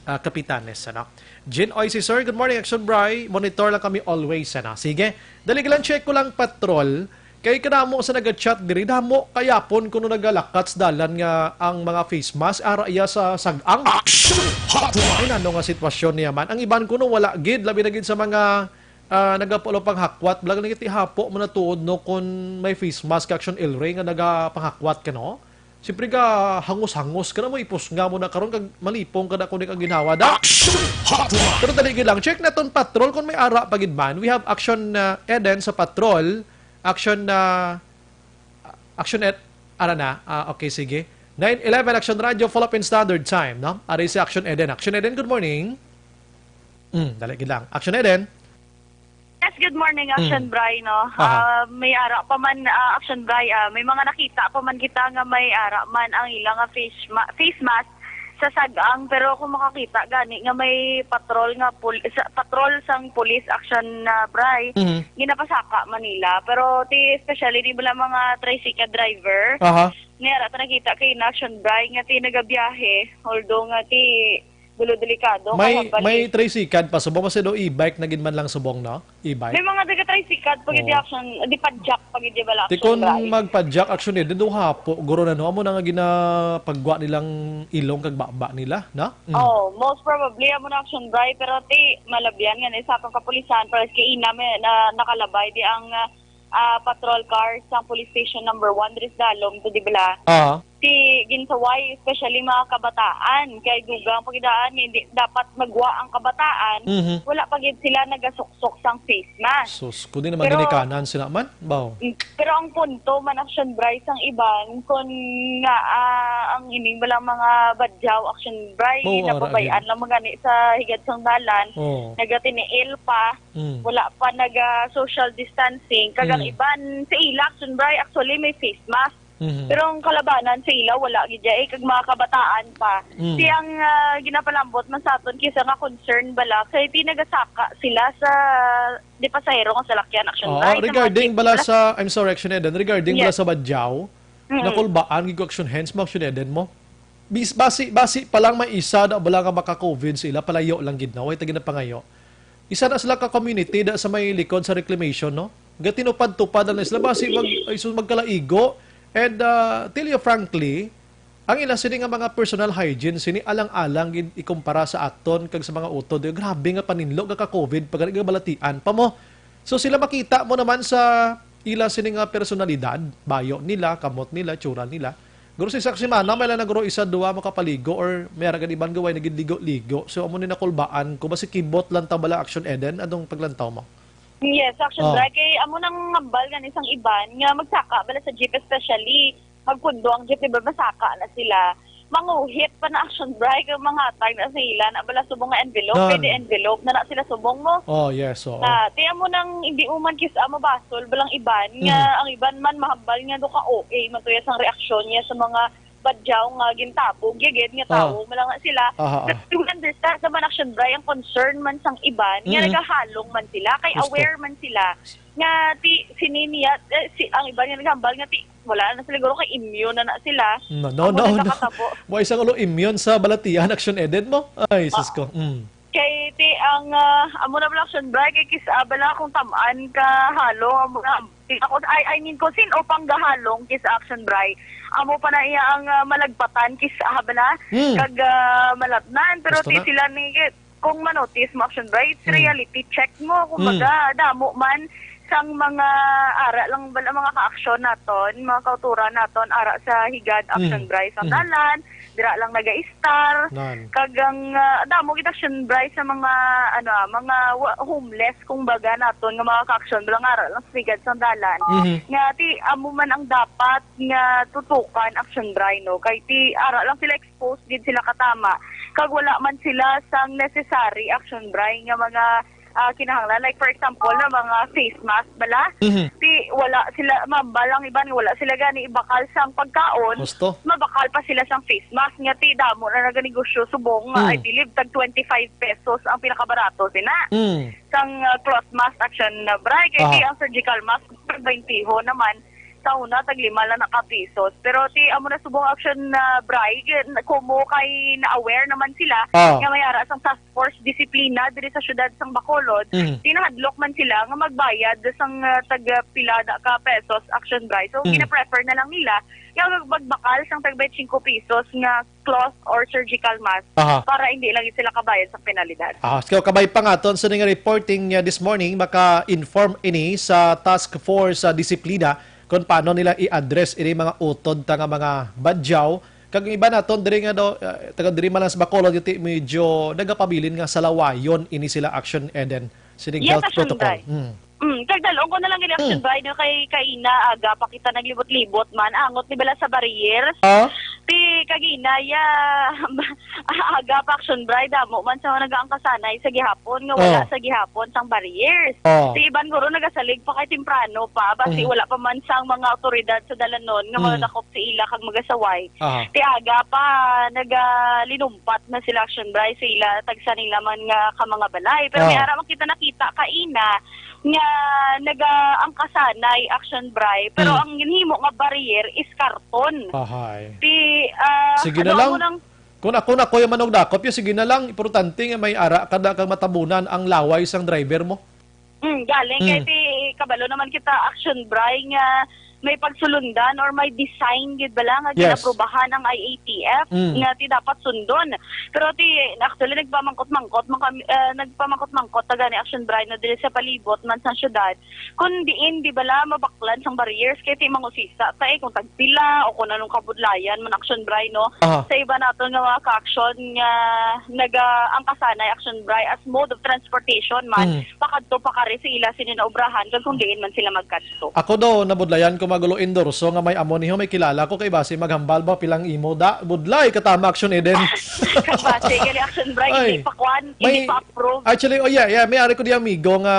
ah, kapitanes, ano? Jean Oy, si Sir, good morning, Action Bry. Monitor lang kami always, ano? Sige, dali lang, check ko lang patrol. Kay kadamo sa naga-chat diri, damo kayapon kuno nagalakat sa dalan nga ang mga face mask ara iya sa sag-ang. Action Hotline! Ay, nano nga sitwasyon niya man. Ang iban kuno wala gid, labi na gid sa mga, ah, nagapaulo pang hakwat. Blag nagiti hapo mo na tuod, no, kun may face mask ka, Action El Rey, nga nagapanghakwat ka, no? Siyempre ka, hangos-hangos ka na mo, ipos nga mo na karon kag malipong ka na kuno kang ginhawa, da? Action Hotline! Pero dali gid lang, check naton patrol kung may ara pa gid man. We have Action, ah, Eden sa patrol. Action, ah, Action Ed, ara na. Ah, okay, sige. Nine eleven Action Radio, follow up in standard time, no? Ari si Action Eden. Action Eden, good morning. Mm, dali gid lang. Action Eden. Yes, good morning, Action Mm. Bry, no? Aha. Ah, may ara pa man, ah, Action Bry, ah, may mga nakita pa man kita nga may ara man ang ila nga face ma-, face mask sa sag-ang, pero kung makakita gani nga may patrol nga pul-, sa, patrol sang police, Action, ah, Bry, Mhm. ginapasaka man nila. Pero ti, especially di bala mga tricycle driver, Aha. may ara ta nakita kay na, Action Bry, nga ti nagabiyahe, although nga ti gulo delikado, May, kaya bali. may tricycle pa subong, basta daw e-bike na gid man lang subong, no? E-bike? May mga taga-tricycle pa gid Oo. Action, di pa jack pa gid bala Ti Action kun Bry. magpa-jack, Action Eden, daw hapo, guro na, no? Amo na nga ginapagwa nilang ilong kag baba nila, no? Mm. Oh, most probably, amo na Action Bry, pero ti, malabyan nga ni sa atong kapulisan, pero kay ina, may, na, nakalabay di ang, ah, ah, patrol car sa police station number one, diri sa Dalom, to di bala. Ah. Ti ginsaway, especially mga kabataan, kay dugang pagidaan nga hindi dapat magwa ang kabataan, Mhm. wala pa gid sila nagasuksok sang face mask. Sus, kundi naman Pero ginikanan sila man, baw. Mm, pero ang punto man, Action Bry, sang iban, kun nga, ah, ang ining balang mga badyaw, Action Bry, Oo, ara napabayaan gid. lang magani sa higad sang dalan, Oo. nagatiniil pa, Mm. wala pa naga social distancing, kag ang Mm. iban sa ila, Action Bry, actually may face mask. Mhm. Pero ang kalabanan sa ila, wala gid ya, eh, kag mga kabataan pa. Mm. Ti ang, ah, ginapalambot man sa aton kisa nga concern bala, kay ti nagasaka sila sa di pasahero nga salakyan, Action Oo, Bry, sa mga regarding jeep bala bala. sa, I'm sorry, Action Eden, regarding bala Yes. sa Badyaw, Mm. nakulbaan gid ko, Action Hens, mo, Action Eden mo. Bis-, basi, basi pa lang may isa na bala nga maka-covid sa ila, palayo lang gid na, way ta ginapangayo. Isa na sila ka community da sa may likod sa reclamation, no? Gatinupad-tupad na sila, basi mag, ay, sus, magkalaigo. And, ah, tell you frankly, ang ila sini nga mga personal hygiene, sini alang-alang gid ikumpara sa aton kag sa mga utod. Grabe nga paninlo, gaka-covid, pag balatian pa mo. So, sila makita mo naman sa ila sini nga personalidad, bayo nila, kamot nila, tsura nila. Guro, sa isa ka semana, may lang na guro isa, duwa makapaligo or may ara gid iban gaway nagid ligo-ligo. So, amo ni nakulbaan ko, basi kibot lang ta bala, Action Eden, anong paglantaw mo? Yes, Action Oh. Bry. Kay amo nang hambal gani sang iban nga magsaka bala sa jeep, especially magpundo ang jeep, di ba, masaka na sila. Manguhit pa na, Action Bry, kay manghatag na sa ila na bala subong nga envelope, Nan. Kay di envelope na na sila subong mo. Oh, yes, oo. Na, ti amo nang hindi uman kis-, ah, mabasol balang iban nga Mhm. ang iban man mahambal nga do ka O A man to ya sang reaksyon niya sa mga badyaw nga gintabog, yagid nga Ah. tawo, wala nga sila. Aha, ah. But we understand naman, Action Bri, ang concern man sang iban, nga Mm. nagahalong man sila, kay Gusto. aware man sila. Nga ti, sini niya, eh, si, ang iban nga naghambal nga ti, wala na sila, siguro kay immune na na sila. No, no, Amo no, na no. nakatabo. Wa isang ulo immune sa balatian, Action Eden mo? Ay, sus Ah. ko. Mm. Kay ti ang, ah, amo na bala, Action Bri, kay kis-a bala kung tam-an ka halong, amo na, ako, I, I mean, kung sin-o pang gahalong kis-a, Action Bri, amo pa na iya ang, ah, malagpatan kis-a bala, Hmm. kag, ah, malatnan. Pero Gusto ti na. sila ni, kung manotice mo, Action Bri, it's Hmm. reality check mo. Hmm. Kumbaga, damo man sang mga ara lang bala, mga ka-aksyon naton, mga kauturan naton, ara sa higad, Action Hmm. Bri, sa Hmm. dalan, dira lang naga-star. Nan. Kag ang, ah, damo gid, Action Bri, sa mga, ano, ah, mga wa-, homeless, kumbaga, naton nga mga ka-aksyon, wala nga ara lang sa higad sang dalan. Mhm. Nga ti amo man ang dapat nga tutukan, Action Bri, no? Kay ti ara lang sila exposed gid sila katama. Kag wala man sila sang necessary, Action Bri, nga mga, ah, kinahanglan. Like, for example, na mga face mask bala. Mhm. Ti wala sila, mambal ang iban nga wala sila gani ibakal sang pagkaon. Gusto. Mabakal pa sila sang face mask nga ti damo na naganegosyo subong nga, Mm. I believe, tag twenty-five pesos ang pinakabarato sina. Mm. Sang, ah, cloth mask, Action Bri. Kay Ah. ti ang surgical mask, tag twenty ho naman. Sa una, tag lima lang na ka pesos. Pero ti amo na subong, Action Bri, kumo kay na-aware naman sila Ah. nga may ara sang task force disiplina diri sa siyudad sang Bacolod. Mhm. Ti nahadlok man sila nga magbayad sang, ah, tag pila da ka pesos, Action Bri. So, Mhm. gina-prefer na lang nila nga magbakal sang tag twenty-five pesos nga cloth or surgical mask Aha. para hindi lang sila kabayad sa penalidad. Ah, so, kabay pa nga aton sa ning reporting niya this morning, maka-inform ini sa Task Force sa Disiplina kung paano nila i-address ini mga utod ta nga mga badyaw. Kag ang iba naton diri nga daw, ah, taga diri man lang sa Bacolod, giti medyo nagapabilin nga salawayon ini sila, Action Eden, sining Yes, health Action protocol. Day. Hmm. Mm, kag dalon ko na lang gid, Action Hmm. Bri, no, kay kaina aga pa kita naglibot-libot man, angot ni bala sa barriers. Ah? Ti kagina, ya, aga pa, Action Bri, damo man sa mga nagaangkasanay sa gihapon nga wala Oh. sa gihapon sang barriers. Oh. Ti iban guro nagasalig pa kay temprano pa, basi Mhm. wala pa man sang mga awtoridad sa dalanon nga Mhm. madakop sa ila kag magasaway. Aha. Ti aga pa, nagalinumpat na sila, Action Bri, sa ila, tagsa nila man nga ka mga balay. Pero may Oh. ara man kita nakita kaina nga nagaangkasanay, Action Bri, pero Hmm. ang ginhimo nga barrier is karton. Ahay. Ti, ah, Sige na ano lang. mo nang Kung ako na, Kuya Manong Dakop, yung sige na lang, importante nga may ara kada kag matabunan ang laway sang driver mo. Mm, galing kay Mm. ti kabalo naman kita, Action Bri, nga may pagsulundan or may design gid bala nga Yes. ginaprubahan ang I A T F Mm. nga ti dapat sundon. Pero ti, actually, nagpamangkot-mangkot man kami, eh, nagpamangkot-mangkot ta gani, Action Bri, no, diri sa palibot man sa syudad. Kung diin, di bala, mabaklan sang barriers, kay ti mangusisa ta, eh, kung tagpila o kung anong kabudlayan man, Action Bri, no? Aha. Sa iba naton nga mga ka-action nga nagaangkasanay, Action Bri, as mode of transportation man, Mm. pakadto pakari sa ila sini na obrahan, kag kung diin man sila magkadto. Ako daw, nabudlayan ko, Magulo Endorso, nga may amo niho, may kilala ko, kay basi maghambal ba pilang imo da, budlay, katama, Action Eden. Basi, gali, Action Bri, Ay. hindi pa kwan, hindi May pa approve. Actually, oh yeah, yeah, may ari ko di amigo nga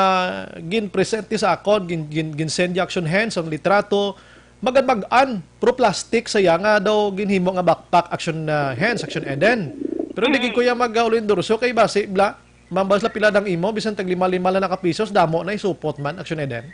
gin-present ni sa akon, gin, gin, gin-send niya, Action Hands, ang litrato. Magad-mag-an, pero plastic saya nga daw ginhimo nga backpack, Action, ah, Hands, Action Eden. Pero di gid Mm. ko ya mag-, ah, ulo-endorso kay basi bla, mambal sa pila dang imo, bisan tag lima-lima lang na ka pesos, damo na isupot man, Action Eden.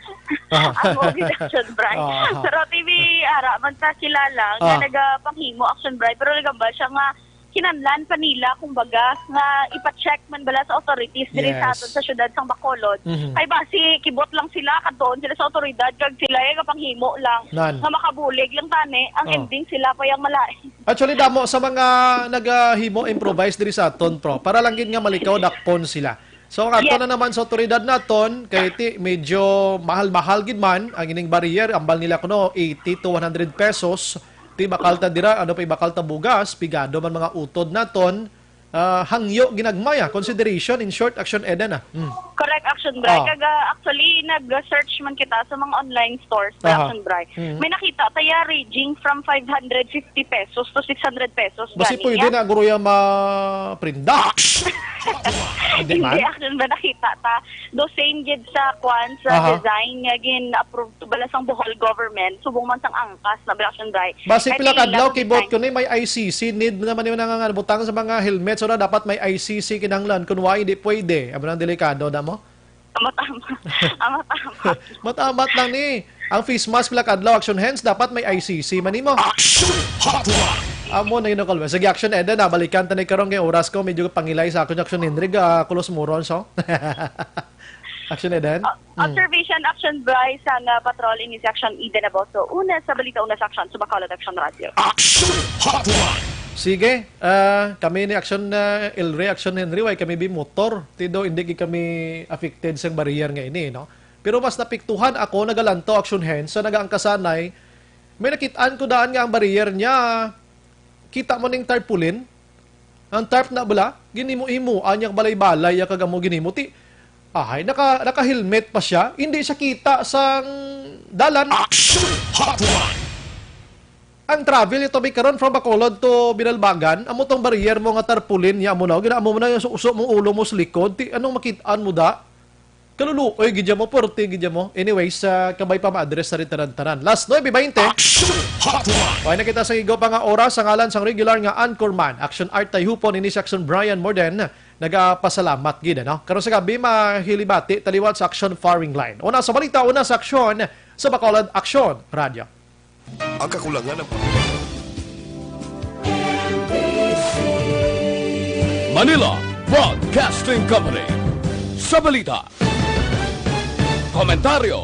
Ang mo gid, Action Bri. Aha. Pero ti may ara man ta kilala nga Ah. nagapanghimo, Action Bri, pero nagambal siya nga kinahanglan pa nila, kumbaga, nga ipa-check man bala sa authorities diri sa Yes. aton sa syudad sang Bacolod. Mhm. Kay basi kibot lang sila, kadtuon sila sa otoridad, kag sila yung kapanghimo lang Nan. nga makabulig lang tani, ang Oh. ending sila pa yung malain. Actually, damo sa mga nagahimo improvise diri sa aton, pro. Para lang gid nga malikaw, dakpon sila. So, ang ato Yes. na naman sa otoridad naton, kay ti, medyo mahal-mahal gid man ang ining barrier, ambal nila kuno eighty to one hundred pesos. Ti bakal ta dira, ano pa ibakal ta bugas, pigado man mga utod naton, ah, hangyo ginagmaya, consideration, in short, Action Eden, ah. Mm. Correct, Action Bri. Ah. Kag, ah, actually, nag-search man kita sa mga online stores, Aha. Action Bri. Mm. May nakita ta ya ranging from five hundred fifty pesos to six hundred pesos. Basi gani pwede ya. Na guro ya maprinda. Hindi Hindi man. Action Bri, nakita ta. Do same gid sa kwan, sa Aha. Design nga gin-approve to bala sang Bohol government. Subong man sang angkas na bala, Action Bri. Basi I pila think kadlaw, love kibot design. Ko ni may I C C, need naman yung nangangabutang sa mga helmet. So na dapat may I C C kinahanglan. Kung wa, hindi pwede. Amo nang delikado na mo. Tama-tama. Tama-tama. Matamat lang ni. Ang face mask, pila kadlaw, Action Hands, dapat may I C C man nimo. Action Hotline! Amo na yun ang kalma. Sige, Action Eden, nabalikan ta ni karon kay oras ko, medyo pangilay sa akon, Action Henry, ah, kulos muron, so. Action Eden? O-, Mm. Observation, Action Bri, sang, ah, patrol ini si Action Eden Aboso. Una sa balita, una sa action, sa Bacolod Action Radio. Action Hotline! Sige, ah, kami ni Action, ah, Elre, Action Henry, way kami bi motor. Ti do, hindi gid kami affected sang barrier nga ini, no? Pero mas napiktuhan ako, nagalantaw, Action Hands, sa nagaangkasanay, may nakit-an ko daan nga ang barrier niya, kita mo ning tarpaulin? Ang tarp na bala, ginimo-imo, anya balay-balay, ya kag amo ginimo. Ti, ahay, naka, naka-helmet pa siya, hindi siya kita sang dalan. Action Hotline! Ang travel nito bi karon from Bacolod to Binalbagan, amo tong barrier mo nga tarpaulin niya, amo na, ginaamo mo na yung uso mo, ulo mo sa likod. Ti, anong makit-an mo da? Kaluluoy gid mo, porte gid mo. Anyways, ah, kabay pa ma-address sa rin tanan-tanan. Last nuebe baynte. Action Hotline! Way na kita sa igo pa nga oras, sa ngalan sang regular nga anchorman, Action Art Tayhupon, ini si Action Brian Morden, nagapasalamat gid, ano? Karon sa gabi, mahilibati, taliwat sa Action Firing Line. Una sa balita, una sa aksyon, sa Bacolod Action Radio. Ang kakulangan ng Manila Broadcasting Company. Sa balita, komentaryo,